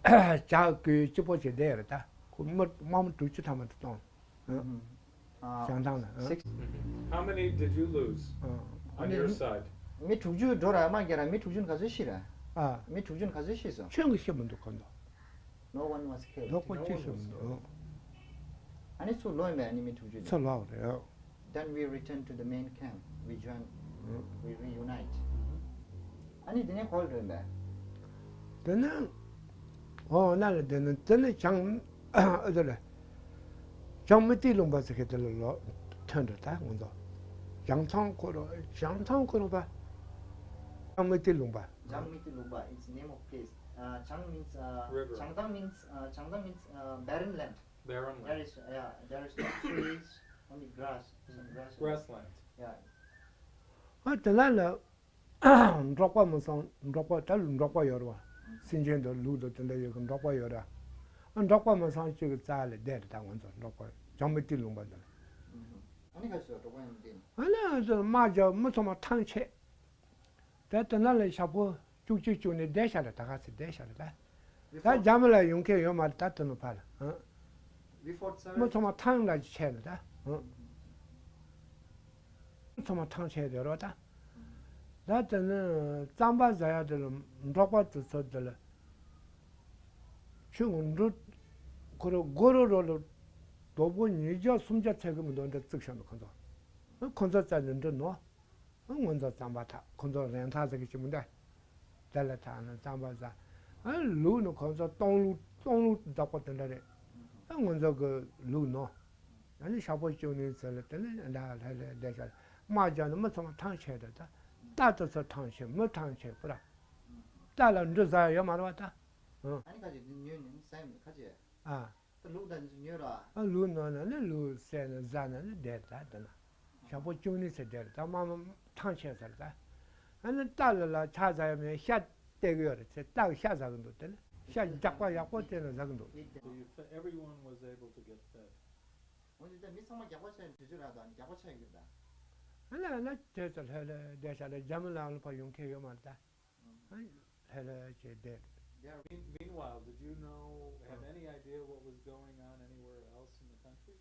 ཇག་གི་གཅིག་པོ་བྱས་བསྡད་རེད་ད། ཁོ་མི་དམག་མི་དྲུག་ཅུ་ཐམ་པ་དེ་གཏོང་། བྱང་ཐང་ལ། Six. How many did you lose on your side? མི་དྲུག་ཅུ་འགྲོ་ར་མ་རྒྱ་ར་མི་དྲུག་ཅུ་ག་ཚོད་ཤི་ར། ཨ། མི་དྲུག་ཅུ་ག་ཚོད་ཤི་སོང་། ཁྱོད་ཀྱིས་ཤི་མི་འདུག་ཁོ་ཚོ། No one was killed. ལོག་པ་ཅི་ཤི་མི་འདུག་ཨ་ནི་ཚུར་ལོག་ཡིན་པས་ཨ་ནི་མི་དྲུག་ཅུ་དེ། ཚུར་ལོག་རེད། Then we return to the main camp. We join. We reunite. ཨ་ནི་དེ་ནས་ག་པར་འགྲོ་ཡིན་པས། དེ་ནས། འོ་ན་ལ་དེ་ནས་དེ་ནས་བྱང་ཨ་དེ་ལ། བྱང་མི་ཏི་ལུང་པ་ཟེར་མཁན་དེ་ལ་ལོག་ཐོན་འགྲོ་ད་ང་ཚོ། བྱང་ཐང་ཁོ་ར་བྱང་ཐང་ཁོ་ར་པ། བྱང་མི་ཏི་ལུང་པ། Jangmiti Lungpa, it's name of place. Uh, Jang means, uh, River. Changtang means, uh, Changtang means, uh, barren land. Barren There land. Is, yeah, there is no trees, only grass, some grass. Grassland. Yeah. ཨ་དེ་ལ་ལ་འབྲོག་པ་མི་སང་འབྲོག་པ་ད་ལ་འབྲོག་པ་ཡོད་རེད་བ། སེང་ཆེན་དང་ལུག་དང་དེ་འདྲ་ཡོད་གི་འབྲོག་པ་ཡོད་ར། ཨ་འབྲོག་པ་མི་སང་གཅིག་གི་རྩ་ལ་བསྡད་རེད་ད་ང་ཚོ་འབྲོག་པ་བྱང་མི་ཏི་ལུང་པ་འདི་ལ། ཨ་ནི་ག་ཚོད་འབྲོག་པ་ཡང་བསྡད་ནི། ཨ་ནི་ཨ་ཚོ་དམག་རྒྱག་མི་ཚང་མ་ཐང་ཆད། ད་དེ་ན་ལ་ཞག་པོ་བཅུ་གཅིག་བཅུ་གཉིས་བསྡད་ཤག་རེད་ད་ག་ཚོད་བསྡད་ཤག་རེད་ད། ད་རྒྱ་མི་ལ་ཡོང་མཁན་ཡོད་མ་རེད་ད་དེ་ནང་ཕར་ལ། We fought seven. མི་ཚང་མ་ཐང་ལ་ཆད་ནི་ད། མི་ཚང་མ་ཐང་ཆད་ཡོད་རེད་ད། ད་དེ་ནི་རྩམ་པ་ཟ་ཡ་དེ་ལ་འབྲོག་པ་དེ་ཚོ་དེ་ལ། ཆུ་ངུ་འབྲུ། ཁོ་ར་སྒོ་རུ་རོ་ལ་རྡོ་པོ་ཉིས་བརྒྱ་སུམ་བརྒྱ་ཚད་གི་མི་འདུག་འདི་བརྩིགས་བཞག་འདུག་ཁོ་ཚོ། ཁོ་ཚོ་རྩ་ནས་འབྲུ་ནོ། ང་ཚོ་རྩམ་པ་ཐག་ཁོ་ཚོ་རན་ཐག་ཟེར་གི་ཅི་མི་འདུག་དེ་ལ་ཐག་ནི་རྩམ་པ་ཟ། ལུག་ནི་ཁོ་ཚོ་སྟོང་ལུག་སྟོང་ལུག་འདོག་པ་དེ་འདྲ་རེད། ང་ཚོ་གི་ལུག་ནོ། ཨ་ནི་ཞག་པོ་བཅུ་གཉིས་ཚོད་ལ་དེ་ནི་འདྲ་ལྷ་ལྷ་བསྡད་ཤག་དམག་རྒྱག་ནི་མི་ཚང་མ་ཐང་ཆད་དེ་ད། རྟ་དེ་ཚོ་ཐང་ཆད་མི་ཐང་ཆད་པུ་ར། རྟ་ལ་འབྲུ་ཟ་ཡ་ཡོད་མ་རེད་བ་ད། ཨ་ནི་ཁ་ཅིག་ཉོས་ནས་ཟ་ཡ་མི་ཁ་ཅིག་ཨ། ད་ལུག་དང་ཉོས་ར། ཨ་ལུག་ནོ་ན་ནི་ལུག་བསད་ནས་ཟ་ན་ནི་བསྡད་ད་དེ་ན། ཞག་པོ་བཅུ་གཉིས་ཚེ་བསྡད་ད་མ་མ་ཐང་ཆད་ཚར་ད། ཨ་ནི་རྟ་ལ་ལ་ཆ་ཟ་ཡ་མེད་ཤ་སྟེར་གི་ཡོད་རེད་ཚེ་རྟ་གི་ཤ་ཟ་གི་འདུག་དེ་ནི་ཤ་རྒྱགས་པ་ཡག་པོ་སྟེར་ནས་ཟ་གི་འདུག So you fe- everyone was able to get fed. འོན་ཏེ་ད་མི་ཚང་མ་རྒྱགས་པ་ཆགས་ཡོད་དུས་ཚོད་རག་དང་རྒྱགས་པ་ཆགས་ཡོད་ཀྱི་རེད་ད། ཨ་ལ་ཨ་ལ་དེ་ཚོ་ལྷོད་ལྷོད་བསྡད་ཤག་ལ་རྒྱ་མི་ལ་ཨ་ལ་ཕ་ཡོང་མཁན་ཡོད་མ་རེད་ད། ཨ་ལྷོད་ལྷོད་བྱས་བསྡད། Mean- Meanwhile, did you know, have any idea what was going on anywhere else in the country?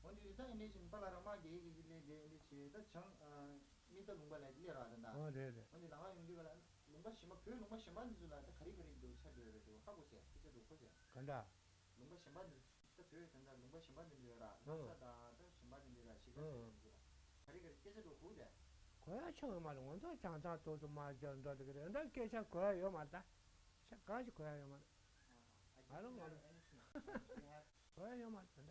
འོན་ཏེ་ད་ཨ་ནི་ཅིན་པ་ལ་ར་མ་གི་གི་གི་ལེ་ལེ་ཨ་ནི་ཅི་ད་བྱང་ཨ་མི་ད་ལུང་པ་ལ་ལེ་ར་ད་ད། ཨོ་རེད་རེད། འོན་ཏེ་ལ་ང་ཡོང་དུས་ག་ལ་ལུང་པ་གཞན་པ་བོད་ལུང་པ་གཞན་པ་འདི་ཚོ་ལ་ད་ག་རེ་ག་རེ་འདུག་ཆ་འདྲ་རེད་འདུག་ཧ་གོ་ཟེར་སྐད་ཆ་འདུག་གོ་ཟེར། ག་འདྲ། ལུང་པ་གཞན་པ་འདི་ད་བོད་ད་ད་ལུང་པ་གཞན་པ་འདི་འདྲ་ཡོད་ར་ལྷ་ས་དང་ད་གཞན་པ་འདི་འདྲ་ར་གཞིས་ཀ་རྩེ་འདི་ཚོ་ལ་ག་རེ་ག་རེ་སྐད་ཆ་འདྲ་གོ་གི་རེད། གོ་ཡ་ཆོ་ཡོད་མ་རེད་ང་ཚོ་བྱང་ཐང་ཏོག་ཙམ་མ་འཇོག་འགྲོ་འདི་ག་རེ་འདྲ་སྐད་ཆ་གོ་ཡ་ཡོད་མ་རེད་ད། ཆ་གང་ཞིག་གོ་ཡ་ཡོད་མ་རེད། ཨ་རོ་མ་རེད། གོ་ཡ་ཡོད་མ་རེད་ད།